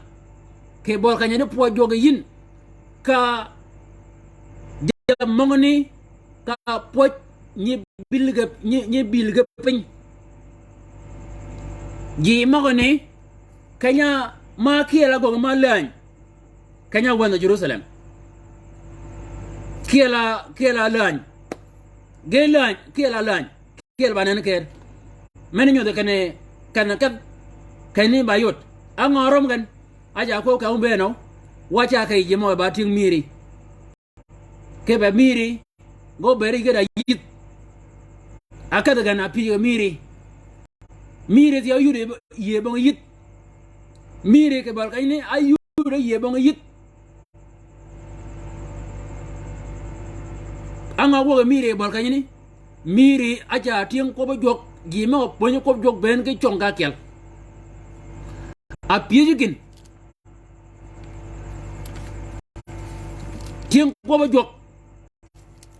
Kì bøli keny-a di pwøj jwøk yïn. Ka jammì møgø ni ka pwøj nyi bilge, nyi, nyi bilge piny. Ji møgø ni keny-a ma kyel-a ágwøg ma läny. Keny-a áwänhø Jerusalem. Kyel-a, kyel-a läny. Ge läny, kyel-a läny. Kyel ba nenni ker. Men nyodhi kinni, kinni kedh, kinni ba yod. Á ngø rom gen. Ája kwøb ka wun bënn-a. Wa ca kì yij mø ba tyëng mïri. Kipe mïri. Gø bëri ge da yïdh. Ákedhi gen a pyëj ge mïri. Mïri thyew yud yïe bong yïdh. Mïri kì bøli kenyani áyud yïe bong yïdh. Á ngø ágwøg mïri bøli kenyani. Mïri áca tyëng kwøbbi jwøk, ji me pwönyi kwøb jwøk bënn ki cong ka kyel. A pyëj gïn. Tyëng kwøbbi jwøk.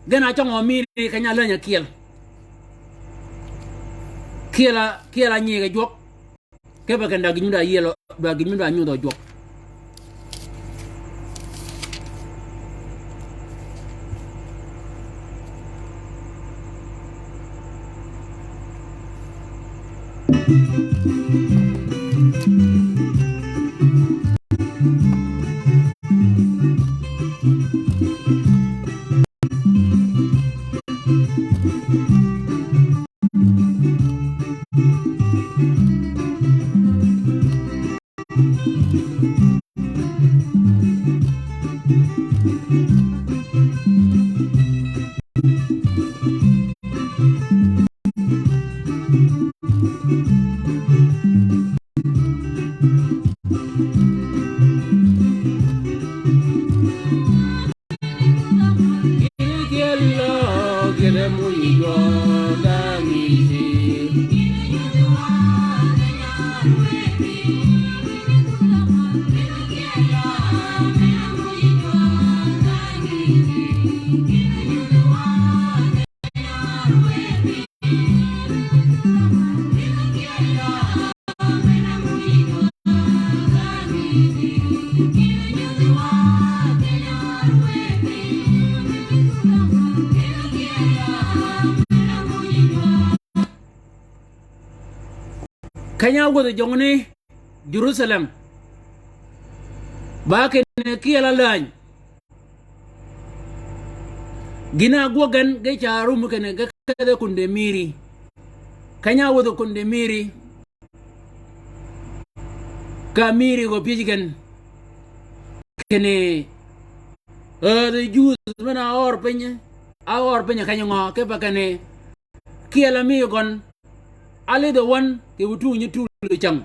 Gen a cong mïri keny-a läny-a kyel. Kyel-a, kyel-a nyige jwøk. Kipe ken da gïn mi da yiel, da gïn mi da nyudhø jwøk. Keny-a áwädhi jøngni Jerusalem. Ba kinni kyel-a läny. Gïn-a ágwøg gen ge ca rum kinni ge kedhe kunde mïri. Keny-a áwädhi kunde mïri. Ka mïri gø pyëj gen. Kinni, eh, the Jews men-a áör piny, áör piny keny ngø, kipe kinni, kyel-a mi gøn, álidhi wøn, kì wø tung nyi tul cäng.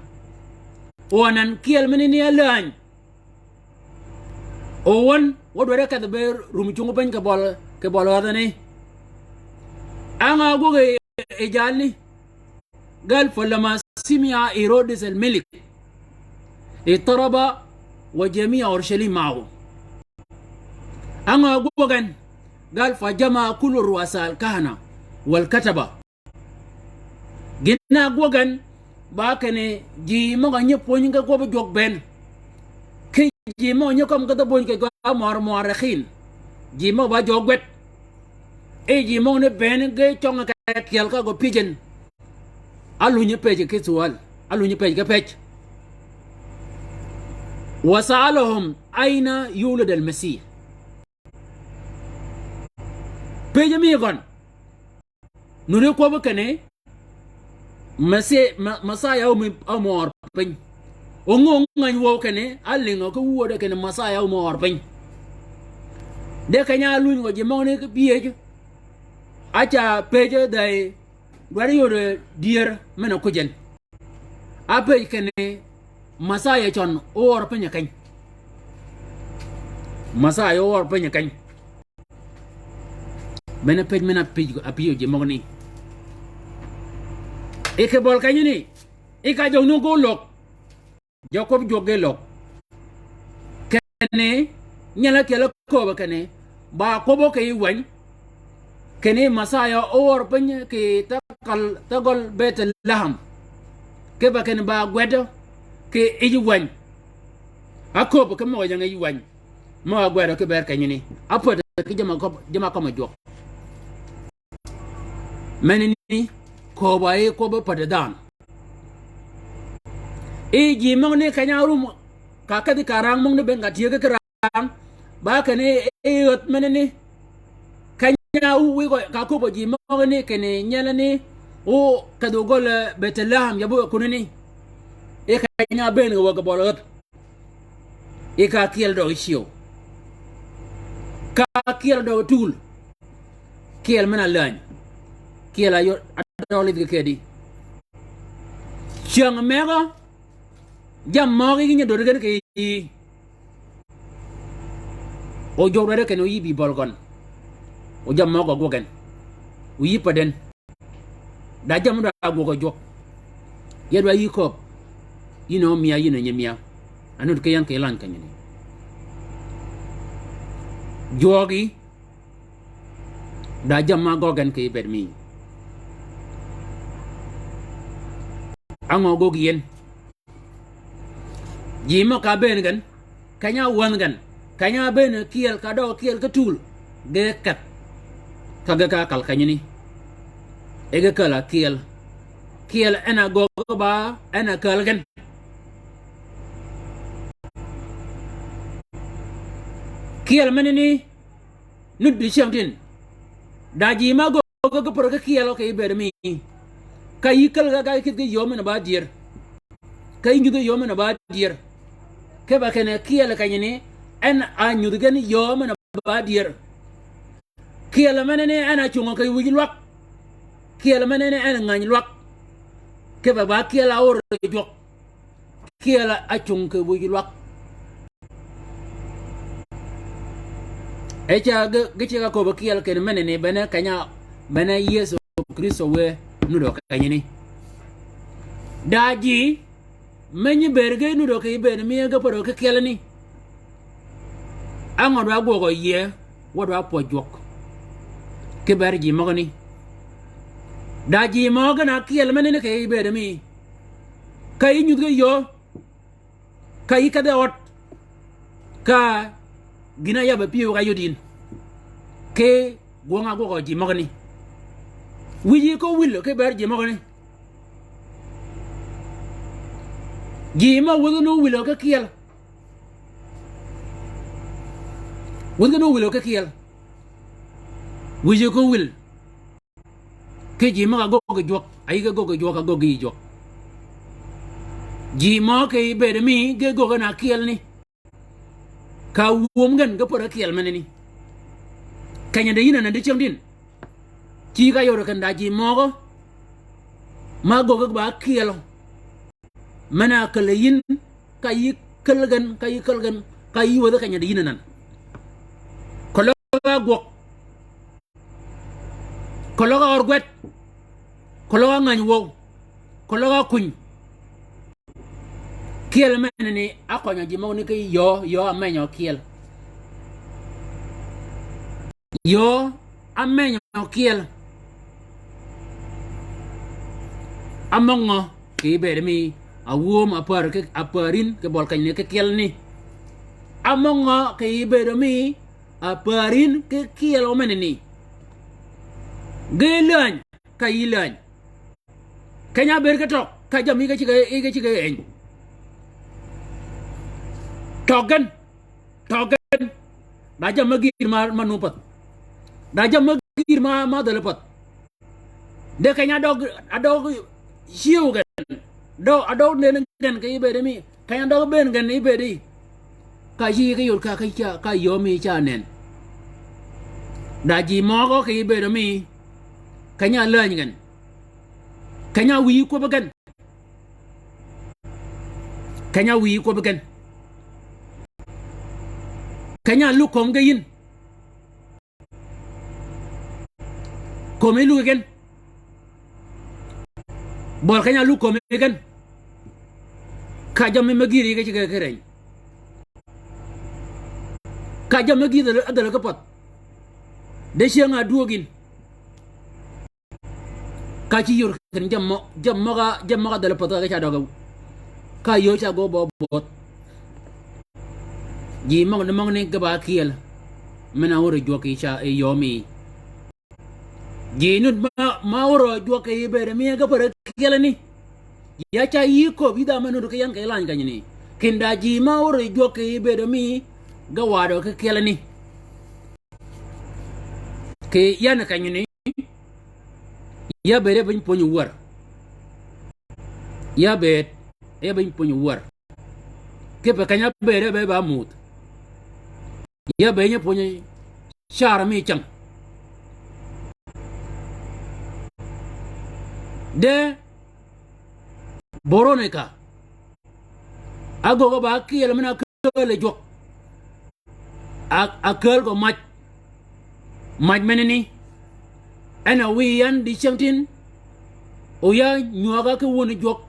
O anan kyel mini ni áläny. O wøn, wø dwaddi kedhi be rum cungi piny kì bøl, kì bøl wadhani. Á ngø ágwøg yi, yi jalni. قال: فلما سمع هيرودس الملك اضطرب وجميع أورشليم معه. Á ngø ágwøg gen, قال: فجمع كل رؤساء الكهنة والكتبة. Gïn-a ágwøg gen, ba kinni ji møg-a nyi pwönyi ge kwøbbi jwøk bënn. Ki ji møg-a nyi kømmi ge dhø bony kì gø mø-, muarrikhin. Ji møg-a ba jø gwed. E ji møgani bënn ge cøng-a ka tyel ka gø pyëj en. Álunyi pëjji ki sual. Álunyi pëjji ki pëj. وسألهم أين يولد المسيح. Pëjji mi gøn. Nuni kwøbbi kinni, Mesi-, Ma-, Mesaya áömi, áömi øör piny. O ngö ngäny wøw kinni, álingø ki wuöde kinni Mesaya áömi øör piny. De keny-a áluny gø ji møgani ki pyëj. Áca pëjji dhäy, dwaddi yod dyër men-a kuj en. Ápëj kinni, Mesaya cøn óøör piny keny. Mesaya óøör piny keny. Bene pëj men-a pëj, apëjji ji møgani. I kì bøl kenyani, i ka jøg ni go løg. Jøg kwøb jwøk ge løg. Kinni, nyel-a ákyel-a kööbø kinni, ba kwøbbø kì yij wäny. Kinni Messiah óör piny kì thagøl, thagøl Bethlehem. Kipe kinni ba gwedø kì yij wäny. Ákööbø ki møg-a jeng yij wäny. Møg-a gwedø ki bër kenyani. Ápödø ki jamm-a køb-, jamm-a kømmi jwøk. Menani, kööbø yi kwøbbi päddi dhanhø. I ji møgani keny-a árum, ka kedhi ka rang møgani bënn ka tyëggi ki rang. Ba kinni i ädh menani. Keny-a ówi gø ka köbbø ji møgani kinni nyelani. O kedhi ogøl Bethlehem ya bo kunani. I keny-a ábëën gø wäg bøl ädh. I ka kyel døg ciew. Ka kyel døg tuul. Kyel men-a läny. Kyel a yod, a døg lidh kì këddi. Cyäng megø, jammì møgí nyi döddi gen kì yïí. O jwøk dwaddi kinni o yï bï bøl gøn. O jammì møgø gwøg gen. O yï pädden. Da jammì dwaddi gwøg jwøk. Ya dwaddi yï kööb. Yïn a ómïa, yïn a ónyi mïa. Anud ki yan kì lany kenyani. Jwøgi. Da jammì gøggi gen kì bëëd mi. Á ngø gøggi yin. Ji mø ka bëën gen, keny-a wänhi gen, keny-a bëën kyel ka døg kyel ki tuul, ge kedh. Ka ge ka kal kenyani. E ge käl-a kyel. Kyel en a gøggi ba, en a käl gen. Kyel menani, nud dicyängtïn. Da ji mø gøggi ge pär ki kyel kì bëëd mi. Ka yï käl ga, ga kïdhi ki yöö men-a ba dyër. Ka yï nyudhi yöö men-a ba dyër. Kipe kinni kyel kenyani, en a nyudhi gen yöö men-a ba dyër. Kyel menani en a cungø kì wïj lwak. Kyel menani en a ngäny lwak. Kipe ba kyel a óör jwøk. Kyel a cung kì wïj lwak. E ca ge, ge ceg-a köbbi kyel kinni menani bene keny-a, bene Yëso Krïstø wë nudø kenyani. Da ji, me nyi bëëd ge nudø kì bëëd mi ge pädø ki kyelani. Á ngø dwaddi gwøgø yïe, wa dwaddi pwøj jwøk. Ki bër ji møgani. Da ji mø gen-a kyel menani kì bëëd mi. Ka yï nyudhi ge yöö. Ka yï kedhi ød, ka gïn-a yabbi pyëw ka yod yïn. Ki gwøng-a gwøgø ji møgani. Wïj yï ko wïl ki bër ji møgani. Ji mø wäthi ni ówïl ki kyel. Wäthi ni ówïl ki kyel. Wïj yï ko wïl. Ki ji møg-a gøggi jwøk, a yï ge gøggi jwøk, a gøggi yï jwøk. Ji mø kì bëëd mi ge gøggi na kyelani. Ka wum gen ge pär ki kyel menani. Keny-a di yïn anan dicyängtïn. Ci ka yod kenni da ji møgø. Ma gøggi ba kyelø. Men-a källi yïn, ka yï käl gen, ka yï käl gen, ka yï wäthi keny-a di yïn anan. Keløg-a gwøg. Keløg-a ør gwed. Keløg-a ngäny wøw. Keløg-a kuny. Kyel menani, akønyø ji møgani ki yöö, yöö amenyø kyel. Yöö amenyø kyel. Amøngø kì bëëd mi awöm apär ki, apär yïn ki bøl kenyani ki kyelani. Amøngø kì bëëd mi apär yïn ki kyel menani. Ge läny, ka yï läny. Keny-a bëëd ki tøg, ka jammì ge ceg-a, ge ceg-a eny. Tøg gen, tøg gen. Da jammì gïïr ma, ma nu pädh. Da jammì gïïr ma, ma dhäli pädh. De keny-a døg, a døg ciew gen. Døg, a døg nen gen kì bëëd mi. Keny-a døg bëën gen kì bëëd. Ka ci ki yod ka, ka ca, ka yöö mi ca nen. Da ji møgø kì bëëd mi. Keny-a läny gen. Keny-a wïyi kwøbbi gen. Keny-a wïyi kwøbbi gen. Keny-a lug kömi ge yïn. Kömi lug gen. Bøl keny-a lug kömi gen. Ka jammì me gïr yi ge ceg ki reny. Ka jammì me gïr dhäl, dhäl ki path. De cyäng-a dwöög yïn. Ka ci yör ken jammì mø, jammì møg-a, jammì møg-a dhäl path ka ge ca døg. Ka yöö ca gø bø bödh. Ji møgani, møgani ge ba ákyel. Men-a ör yi jwøk yi ca, yi yöö mi. Ji nud ma, ma ör yi jwøk yi bëëd mi ge päri kyelani. Ya ca yï köbbi dha me nud ki yan kì lany kenyani. Kinda ji ma ör yi jwøk yi bëëd mi ge wadø ki kyelani. Kì yan kenyani. Ya bëëd e piny pwönyi wär. Ya bëëd e piny pwönyi wär. Kipe keny-a bëëd e be ba muudh. Ya bëëd nyi pwönyi car mi cäng. De Boronika. Ágöggi ba ákyel men-a kääl yi jwøk. A, a kääl gø mac. Mac menani. En a wiy yan dicyängtïn. O ya nywäg-a ki wöni jwøk.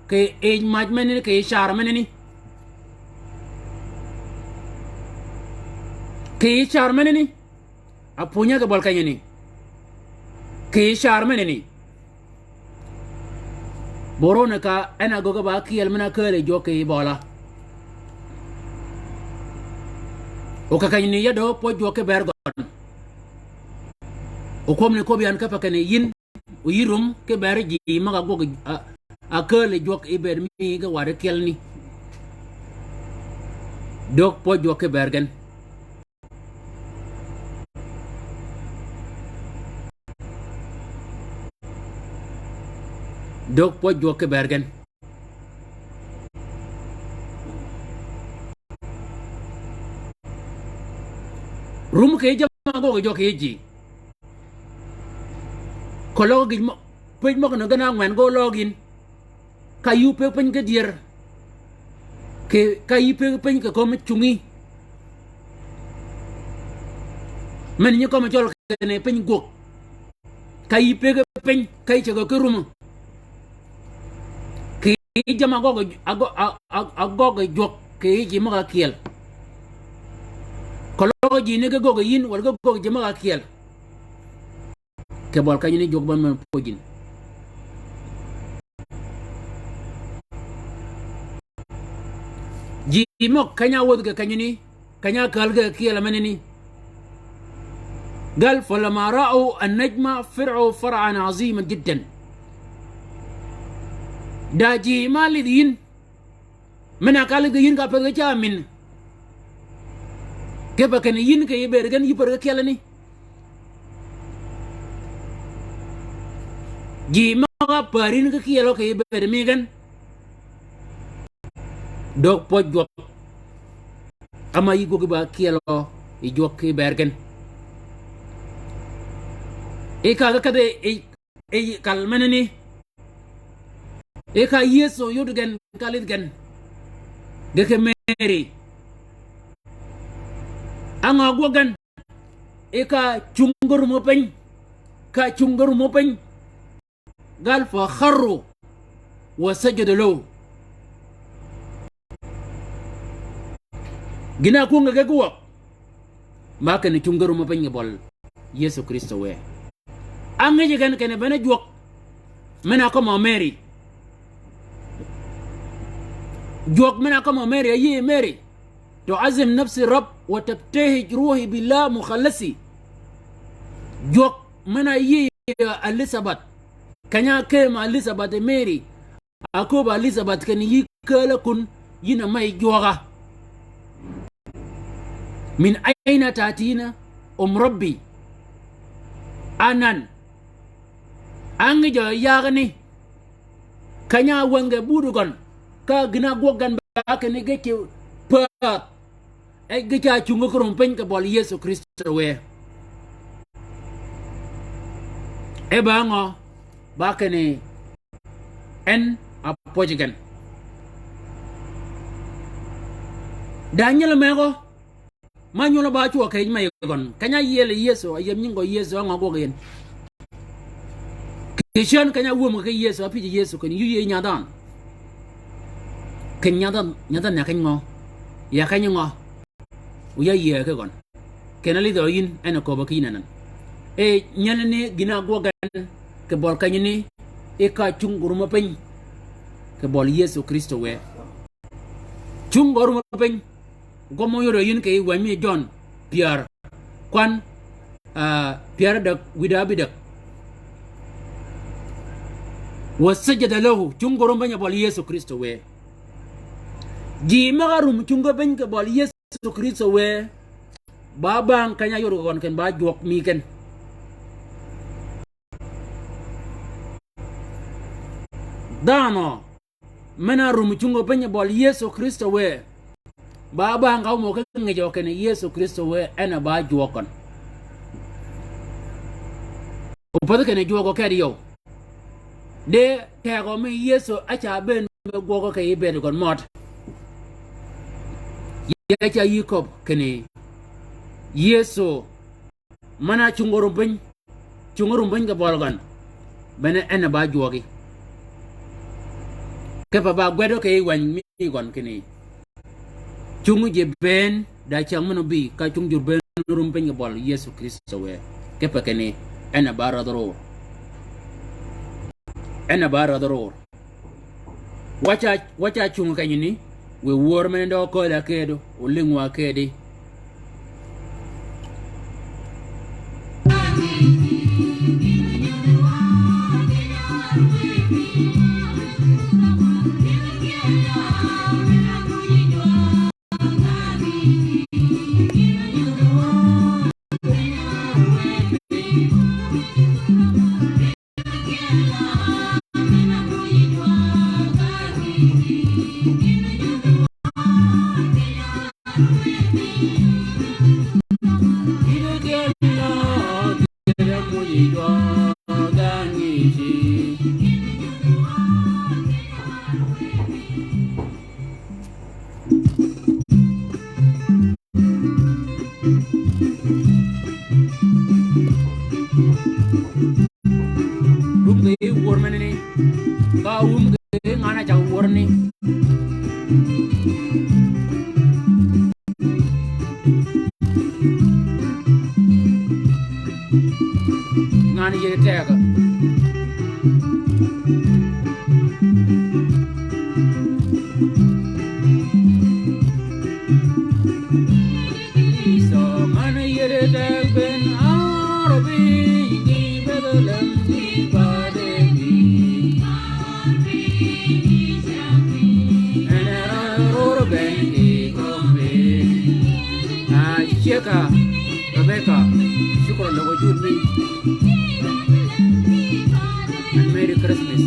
Kì yij mac menani, kì yij car menani. Kì yij car menani. Apwöny-a kì bøl kenyani. Kì yij car menani. Boronika en a göggi ba ákyel men-a kääl yi jwøk kì bøla. O kì kenyani ya dø pwøj jwøk ki bër gøn. O kwøbbi ni köbbi yan kipe kinni yïn, o yï rum ki bër ji møg-a ágwøg, a, a kääl yi jwøk yi bëëd mi ge wadi kyelani. Dög pwøj jwøk ki bër gen. Dög pwøj jwøk ki bër gen. Rum kì jammì ágwøg yi jwøk kì ji. Keløg gïj mø, pëj møg-a gen ángwen ge óløg yïn. Ka yï pëggi piny ki dyër. Kì, ka yï pëggi piny kì kömi cungi. Men nyi kömi cøl kinni piny gwøg. Ka yï pëggi piny, ka yï cäggi ki rumø. Kì jammì ágøggi, ágø, a, a, ágøggi jwøk, kì yij ji møg-a ákyel. Keløg ji ni ge göggi yïn, walà ge göggi ji møg-a ákyel. Kì bøl kenyani jwøk bøn men pwøj yïn. Ji møg keny-a áwödhi kì kenyani, keny-a ákääl ge kyel menani. Gal, فلما رأوا النجم فرحوا فرحا عظيما جدا. Da ji ma álidh yïn, men-a ka álidh yïn ka pädhi ge ca min. Kipe kinni yïn kì bëëd gen yï päri ge kyelani. Ji møg-a päär yïn ki kyelø kì bëëd mi gen. Dög pwøj jwøk. Ama yï gwøggi ba kyelø yi jwøk ki bër gen. Yi ka ge kedhi yi, yi kal menani. Yi ka Yëso yod gen ka lidh gen. Ge ki Meri. Á ngø ágwøg gen. Yi ka cung ge rumø piny. Ka cung ge rumø piny. Gal, فخروا وسجدوا له. Gïn-a ákwöngi ge gwøg. Ma kinni cung ge rumø piny kì bøl Yëso Krïstø wë. Á ngïj gen kinni bene jwøk men-a kømmø Meri. Jwøk men-a kømmø Meri, áyïëy Meri. تعظم نفسي الرب وتبتهج روحي بالله مخلصي. Jwøk men-a áyïëy Elizabeth. Keny-a ákëëm Elizabeth yi Meri. Ákööb Elizabeth kinni yï kääl-a kun yïn a may jwøk-a. من أين تأتين أم ربي. Anan. Á ngïjø yagani. Keny-a áwänge buti gøn. Ka gïn-a ágwøg gen ba kinni ge ci päädh. E ge ca cungi ki rum piny kì bøl Yëso Krïstø wë. E ba ngø, ba kinni en a pwøj gen. Da nyel megø, ma nyulo ba cwø kì yij me yï gøn. Keny-a áyiel yi Yëso, áyïëb nying gø Yëso, á ngø ágwøg yïn. Kì cän keny-a áwöm ki Yëso, ápïj Yëso kinni yï yï nyath dhanhø. Kinni nyath dhanhø, nyath dhanhø ya keny ngø? Ya keny ngø? O ya yïëy ki gøn. Kinni álidhø yïn, en a köbbø ki yïn anan. E, nyelani gïn-a ágwøg gen, kì bøli kenyani, e ka cungi rum piny, kì bøli Yëso Krïstø wë. Cungi rum piny, gwøg mø óyodø yïn kì yij wäny mi Jøn pyär, kwan, ah, pyär ádäg, wïdá ábïdäg. Wa sajada lahu, cungi rum piny kì bøli Yëso Krïstø wë. Ji møg-a rum cungi piny kì bøli Yëso Krïstø wë, ba bang keny-a áyod gøn kinni ba jwøk mi ken. Dhanhø men-a rum cungi piny bøli Yëso Krïstø wë, ba bang ka ómø ki ngejø kinni Yëso Krïstø wë en a ba jwøk gøn. Opädhi kinni jwøk gø kedi yøw. De tegø mi Yëso áca bëën me gwøgø kì yij bëëd gøn mød. Ya ca yï köbbi kinni Yëso men-a cungi rum piny, cungi rum piny kì bøli gøn, bene en a ba jwøki. Kipe ba gwedø kì yij wäny mi gøn kinni cungi ji bënn da cyäng men-a óbï, ka cungi jur bënn rum piny kì bøli Yëso Krïstø wë. Kipe kinni en a ba rädhi ror. En a ba rädhi ror. Wa ca, wa ca cungi kenyani, wiy wör men-a døøg kölli a kedi, olïngwa kedi. Rum kì yij wör menani. Ka wum kì yij ngan-a cag wör ni. Ngan-a yïëy tegø. Ah, Sheka, Rebecca, shukran lok wujud mi. And Merry Christmas.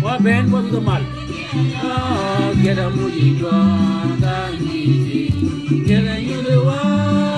Wa bënn wa bidho mal. Ah, geda muji jwa ga nyisi. Geda nyude wa.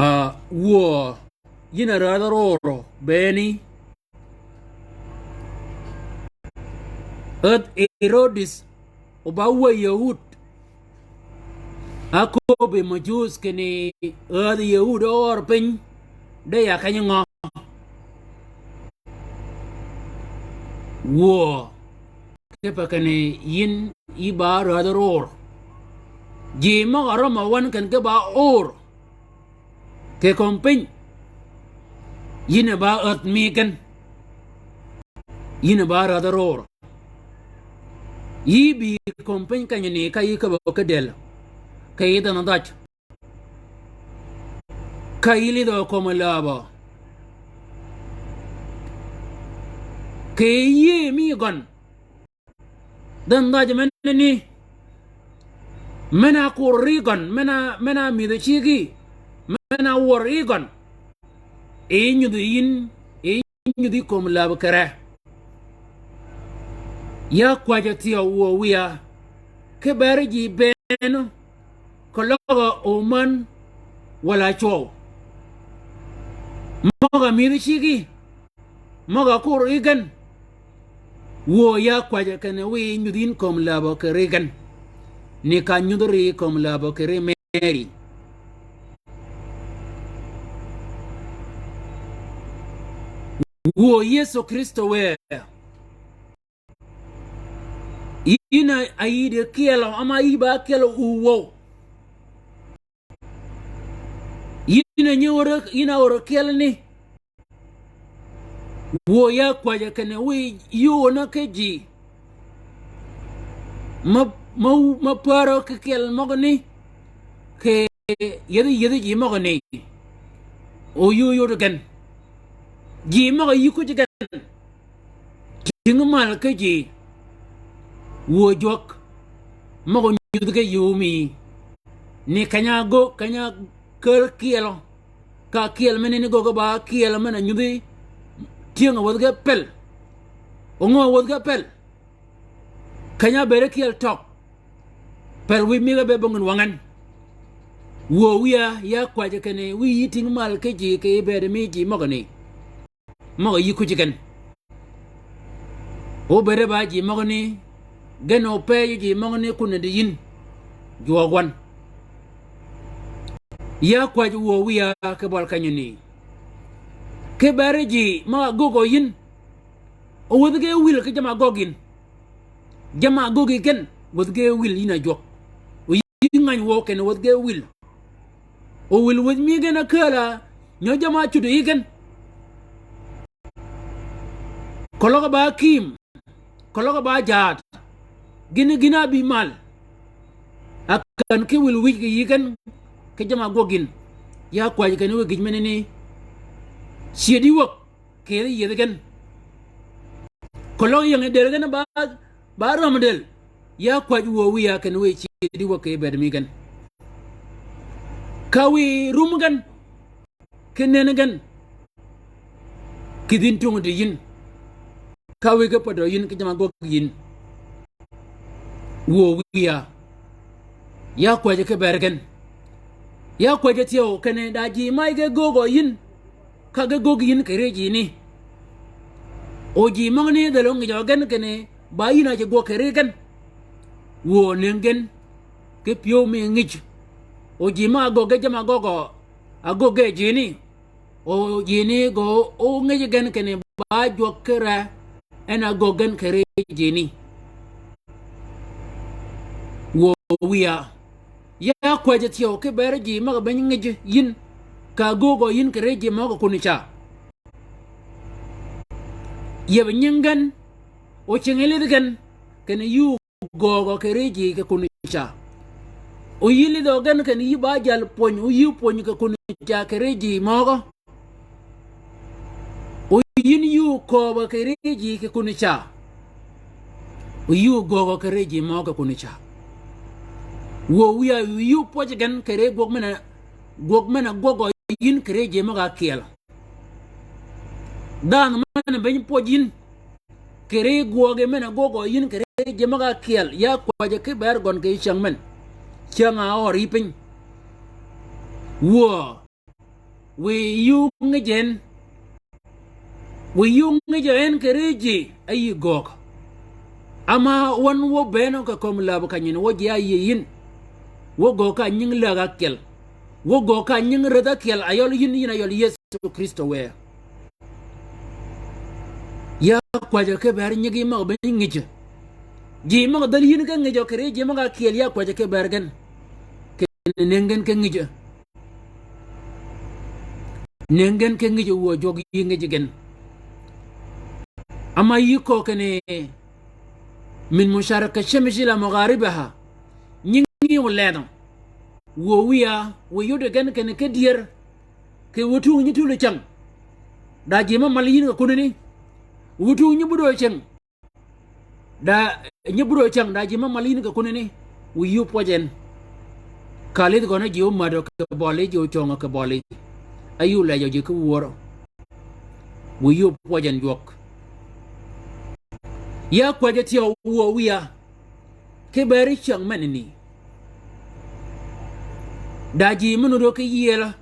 A, wuö, yïn a rädhi ror bëëni. Ädh Herodis, o ba wuö Yahud. A köbbi Majus kinni ädhi Yahud ör piny, de ya keny ngø. Wuö, kipe kinni yïn yï ba rädhi ror. Ji møg-a rømmi wøn kinni ge ba or kì kömi piny. Yïn a ba ädh mi gen. Yïn a ba rädhi ror. Yï bï kömi piny kenyani ka yï köbbi ki dël. Kì yï dhanhø dhaj. Ka yï lidhø kömi läbø. Kì yï mi gøn. Dhanhø dhaj menani. Men-a kur ri gøn, men-a, men-a mïdhi cigi. Men-a wør ri gøn. E nyudhi yïn, e nyudhi kömi läbø kere. Ya kwäjjø thyew wuö wiya, ki beri ji bënn, keløg-a omän, walà cwøw. Møg-a mïdhi cigi, møg-a kur ri gen. Wuö ya kwäjjø kinni wiy nyudhi yïn kömi läbø kì ri gen. Ni ka nyudhi ri kömi läbø kì ri Meri. Wuö Yëso Krïstø wë. Yïn a, a yïddi kyelø, ama yï ba kyelø u wuö. Yïn a nyi ör, yïn a ör kyelani. Wuö ya kwäjjø kinni wiy yï ónø ki ji. Ma, ma, ma pärø ki kyel møgani. Kì yethi, yethi ji møgani. O yï óyod gen. Ji møg-a yï kuj gen. Tïng mal ki ji. Wuö jwøk. Møg-a nyudh ki yï ómi. Ni keny-a gø, keny-a käl kyelø. Ka kyel menani gø ge ba kyel men-a nyudhi. Tyëng-a wäthi ge pel. O ngø wäthi ge pel. Keny-a bëëd kyel tøg. Pel wiy mi ge be bong gïn wang en. Wuö wiya ya kwäjjø kinni wiy yï tïng mal ki ji kì bëëd mi ji møgani. Møg-a yï kuj gen. O bëëde ba ji møgani, gen o pëjji ji møgani kun di yïn. Jwøøg wøn. Ya kwäjji wuö wiya ki bøl kenyani. Ki beri ji møg-a göggø yïn. O wäthi ge wil ki jamm-a gøggi yïn. Jamm-a gøggi gen, wäthi ge wil yïn a jwøk. O yï ngäny wuö kinni wäthi ge wil. O wil wäthi mi gen a kääl-a, nyø jamm-a cuddi yï gen. Keløg ba kïïm, keløg ba jaad. Gïn, gïn a bï mal. A kän ki wil wïj kì yï gen, ki jamm-a gwøg yïn. Ya kwäjji kinni wiy gïj menani. Cyëdi wäg. Kì yethi gen. Keløg ying dël gen ba, ba rømmi dël. Ya kwäjji wuö wiya kinni wiy cyëdi wäg kì bëëd mi gen. Ka wiy rum gen. Ki nënni gen. Kïdhi yïn tungø di yïn. Ka wiy ki päddø yïn ki jamm-a gwøg yïn. Wuö wïya. Ya kwäjji ki bër gen. Ya kwäjji thyew kinni da ji ma ge göggø yïn. Ka ge göggi yïn kì ri ji ni. O ji møgani dhäl óngijø gen kinni ba yïn a ji gwøg kì ri gen. Wuö nëng gen. Ki pyëw mi ngij. O ji ma agöggi jamm agöggø. Agöggi ji ni. O ji ni gø óngij gen kinni ba jwøk ki re en a göggi gen kì ri ji ni. Wuö wïya. Ya kwäjji thyew ki bër ji møg-a beny ngij yïn. Ka göggø yïn kì ri ji møg-a kuni ca. Yeb nying gen. O cing yi lidh gen. Kinni yï göögø kì ri ji kì kuni ca. O yï lidhø gen kinni yï ba jal pwöny, o yï pwöny kì kuni ca kì ri ji møgø. O yïn yï kööbø kì ri ji kì kuni ca. O yï göögø kì ri ji møgø kì kuni ca. Wuö wïya yï pwøj gen kì ri gwøg men-a, gwøg men-a gwøggø yïn kì ri ji møg-a kyel. Dhanhø men-a beny pwøj yïn. Kì ri gwøgi men-a gwøggø yïn kì ri ji møg-a kyel, ya kwäjji ki bër gøn kì cyäng men. Cyäng a ør yï piny. Wuö. Wiy yï óngij en. Wiy yï óngij en kì ri ji, a yï göög. Ama wøn wø bënn kì kömi läb kanyini wø ji a yï yïn. Wø göög ka nying läg ákyel. Wø göög ka nying rädh ákyel, ayøl yïn, yïn ayøl Yëso Krïstø wë. Ya kwäjji ki bër nyigi møg-a beny ngij. Ji møg-a dhäl yïn ki ngijø kì ri ji møg-a kyel ya kwäjji ki bër gen. Kinni nëng gen ki ngij. Nëng gen ki ngij wuö jwøk yï ngij gen. Ama yï köö kinni min musharikati shamsi ila magharibiha. Nyingi yï oledhø. Wuö wïya, wiy yudi gen kinni ki dyër. Kì wø tung nyi tuli cyäng. Da ji ma mal yïn kì kunani. Wø tung nyi budø cyäng. Da nyi budø cyäng da ji ma mal yïn kì kunani. Wiy yï pwøj en. Ka lidh gøn ji ómädø kì bøli, ji ócöngø kì bøli. A yï olejø ji ki wörø. Wiy yï pwøj en jwøk. Ya kwäjji thyew wuö wïya. Ki bër cyäng menani. Da ji me nudø ki yielø.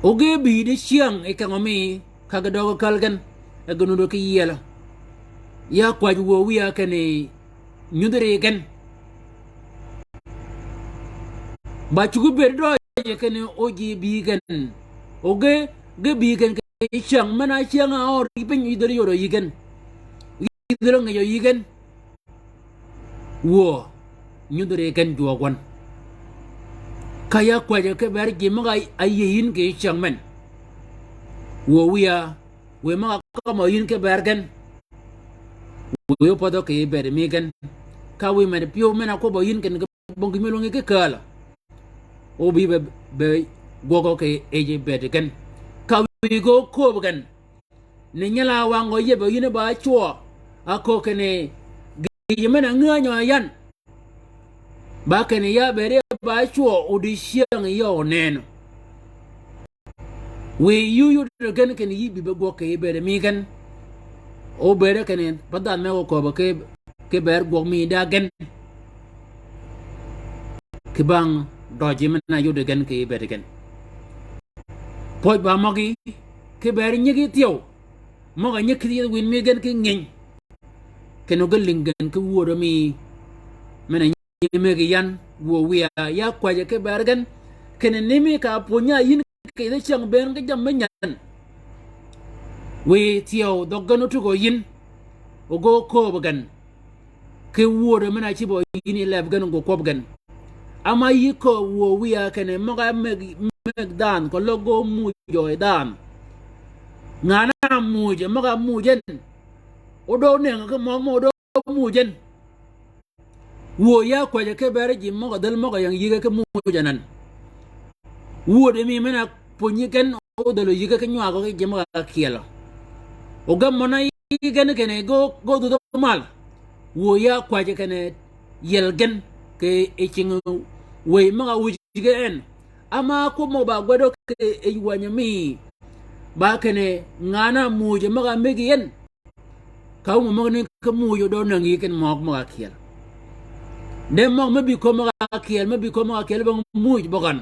O ge bï di cyäng yi kengø mi ka ge døg käl gen. E ge nudø ki yielø. Ya kwäjji wuö wïya kinni nyudhi ri gen. Ba cuggi bëëd døøj kinni o ji bï gen. O ge, ge bï gen kì cyäng men-a cyäng a ør yï piny yï dhäl yodø yï gen. Yï dhäl óngijø yï gen. Wuö, nyudhi ri gen jwøøg wøn. Ka ya kwäjji ki bër ji møg-a áyïëy yïn kì cyäng men. Wuö wïya, wiy møg-a kømmø yïn ki bër gen. Wiy ópödhø kì bëëd mi gen. Ka wiy med pyëw men-a kwøbbø yïn kinni bong gïn me lwøngi ki kälø. O bï be, be gwøgø kì yij bëëd gen. Ka wiy gø kööb gen. Ni nyel-a wangø yebø yïn ba cwø. A köög kinni gïj men-a ngänyø yan. Ba kinni ya bëëd ba cwø o di cyäng yø onënø. Wiy yï óyuddi gen kinni yï bï be gwøg kì bëëd mi gen. O bëëd kinni ba dhanhø me o kööbø ki, ki bër gwøg mi da gen. Kì bang døji men-a yuddi gen kì bëëd gen. Pwøj ba møgí, ki bër nyigi thyew. Møg-a nyi kïdhi yethi wïn mi gen ki nginy. Kinni o ge lïng gen ki wödø mi men-a nyi mëggi yan, wuö wïya, ya kwäjji ki bër gen. Kinni ni mi ka pwönyi a yïn kì yij cyäng bënn ki jammì nyan. Wiy thyew dhøg gen ótugø yïn. O ge kööb gen. Ki wödø men-a cïbø yïn yi leb gen o ge kwøb gen. Ama yï kööb wuö wïya kinni møg-a mëgg, mëgg dhanhø keløg ge ómujø yi dhanhø. Ngan-a ámuj, møg-a ámuj en. O dø ónëngø ki møg mø o dø ómuj en. Wuö ya kwäjji ki bër ji møg-a dhäl møg-a ying yïge ki muj anan. Wuö di mi men-a pwönyi gen o dhäl oyïge ki nywagø ki ji møg-a kyelø. O ge møn-a yï gen kinni ge, ge ódhudhø mal. Wuö ya kwäjji kinni yiel gen kì yi cing wëy møg-a wuj ge en. Ama kwøb mø ba gwed o kì yij wänyø mi. Ba kinni ngan-a ámuj møg-a mëggi en. Ka ámumø møgani ki muj o dø nängi ken møg møg-a kyel. De møg me bï kömi ka ákyel, me bï kömi ka ákyel bong muuj bøgøn.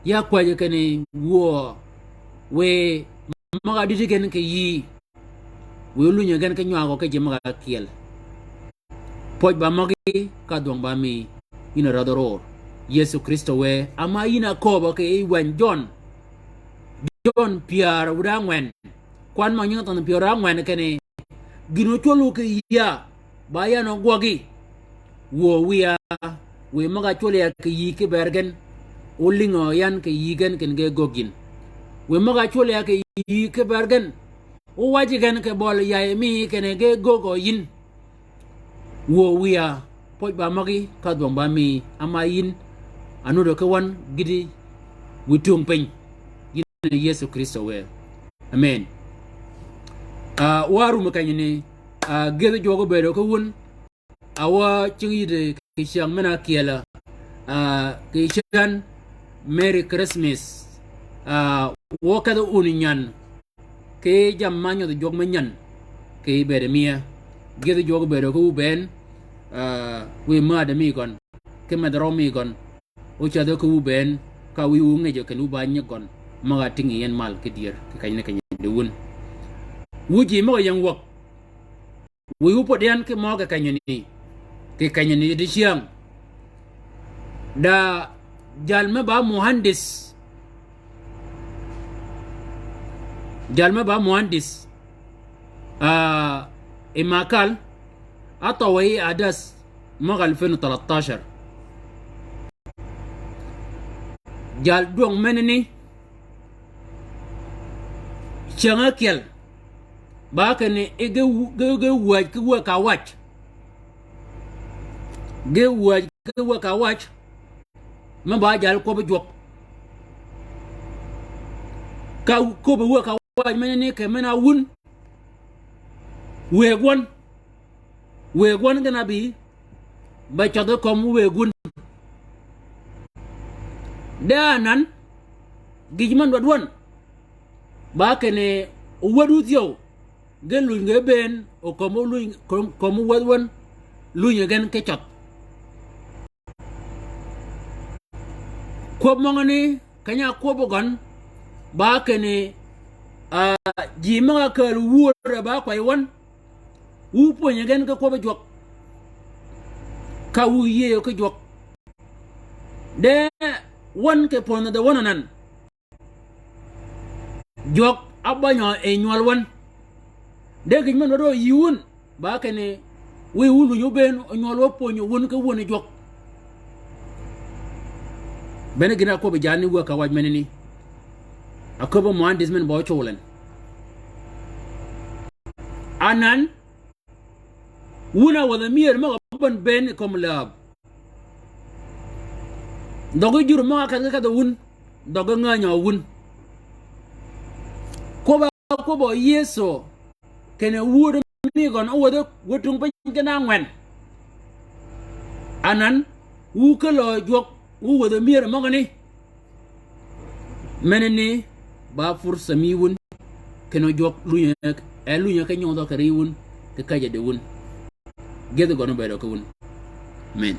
Ya kwäjji kinni wuö, wiy møg-a dïti gen kì yïí. Wiy ólunyi gen ki nywagø ki ji møg-a ákyel. Pwøj ba møgí, ka dhwøng ba mií, yïn a rädhi ror. Yëso Krïstø wë, ama yïn a kööbø kì yij wäny Jøn. Jøn pyär wud ángwen. Kwan møg nyingi thønh pyär ángwen kinni, gïn ócwöl wu kì yïa, ba yan ógwøgí. Wuö wiya, wiy møg-a cwöl ya kì yïí ki bër gen, ólïngø yan kì yïí gen kinni ge göggi yïn. Wiy møg-a cwöl ya kì yïí ki bër gen, ówajji gen kì bøli yay mi kinni ge göggø yïn. Wuö wiya, pwøj ba møgí, ka dhwøng ba mií, ama yïn, a nudø ki wøn gïti wi tung piny. Yïn a Yëso Krïstø wë. Amen. Ah, wa árum kenyani, ah, gyëdhi jwøk óbëëdø ki wun, a wa cïng yïddi kì cyäng men-a ákyel, ah, kì cyäng Merry Christmas, ah, wa kedhi wun nyan, ki jammì ma nyodhi jwøk me nyan, kì bëëd miya, gyëdhi jwøk óbëëdø ki wu bënn, ah, wiy mäddi mi gøn, ki medh røw mi gøn, ócädhø ki wu bënn, ka wiy wu ngejø kinni wu ba nyig gøn, møg-a tïngi yi en mal ki dyër, kì kenyani kenyani di wun. Wu ji møg-a ying wäg. Wiy wu pwød yan ki mø kì kenyani. Kì kenyani di cyäng. Da jal me ba muhandis. Jal me ba muhandis. Ah, i makal. Atøw yi adas. Møg-a alfin u talatashar. Jal dwøng menani. Cyäng ákyel. Ba kinni e ge wu-, ge, ge wäj ki wäg ka waj. Ge wäj ki wäg ka waj. Me ba jal kwøbbi jwøk. Ka kwøbbi wäg ka waj menani kì men-a wun. Wëggi wøn. Wëggi wøn gen-a bï. Ba cødhi kömi wëggi wun. De anan. Gïj men dwaddi wøn. Ba kinni ówädu thyew. Gen luny ge bënn, o kömi luny, kömi, kömi wädhi wøn, lunyi gen ki cøth. Kwøb møgani, keny-a kwøb gøn, ba kinni, ah, ji møg-a kääl wur ba kwäy wøn, wu pwönyi gen ki kwøbbi jwøk. Ka wu yïëyø ki jwøk. De wøn kì pwönhø de wøn anan. Jwøk ábanyø yi nywøl wøn. De gïj men dwaddi yï wun. Ba kinni wiy wu lunyi óbënn ónywøl wa pwönyi wun ki wun jwøk. Bene gïn-a ákwøbbi jalni wäg ka waj menani. Aköbbi muhandis men ba ócul en. Anan, wun a wädhi myër møg-a bän bënn yi kömi läb. Dhøggi jur møg-a kedhi kedhø wun, dhøggi ngänyø wun. Kwøbb-a kwøbbø Yëso, kinni wud mi gøn ówädhi wä tung piny kinni ángwen. Anan, wu kälø jwøk, wu wädhi myër møgani. Menani, ba fursa mi wun, kinni jwøk lunyi, e lunyi ki nyodhø kì ri wun, kì käjjadi wun. Gyëdhi gøn óbëëdø ki wun. Amen.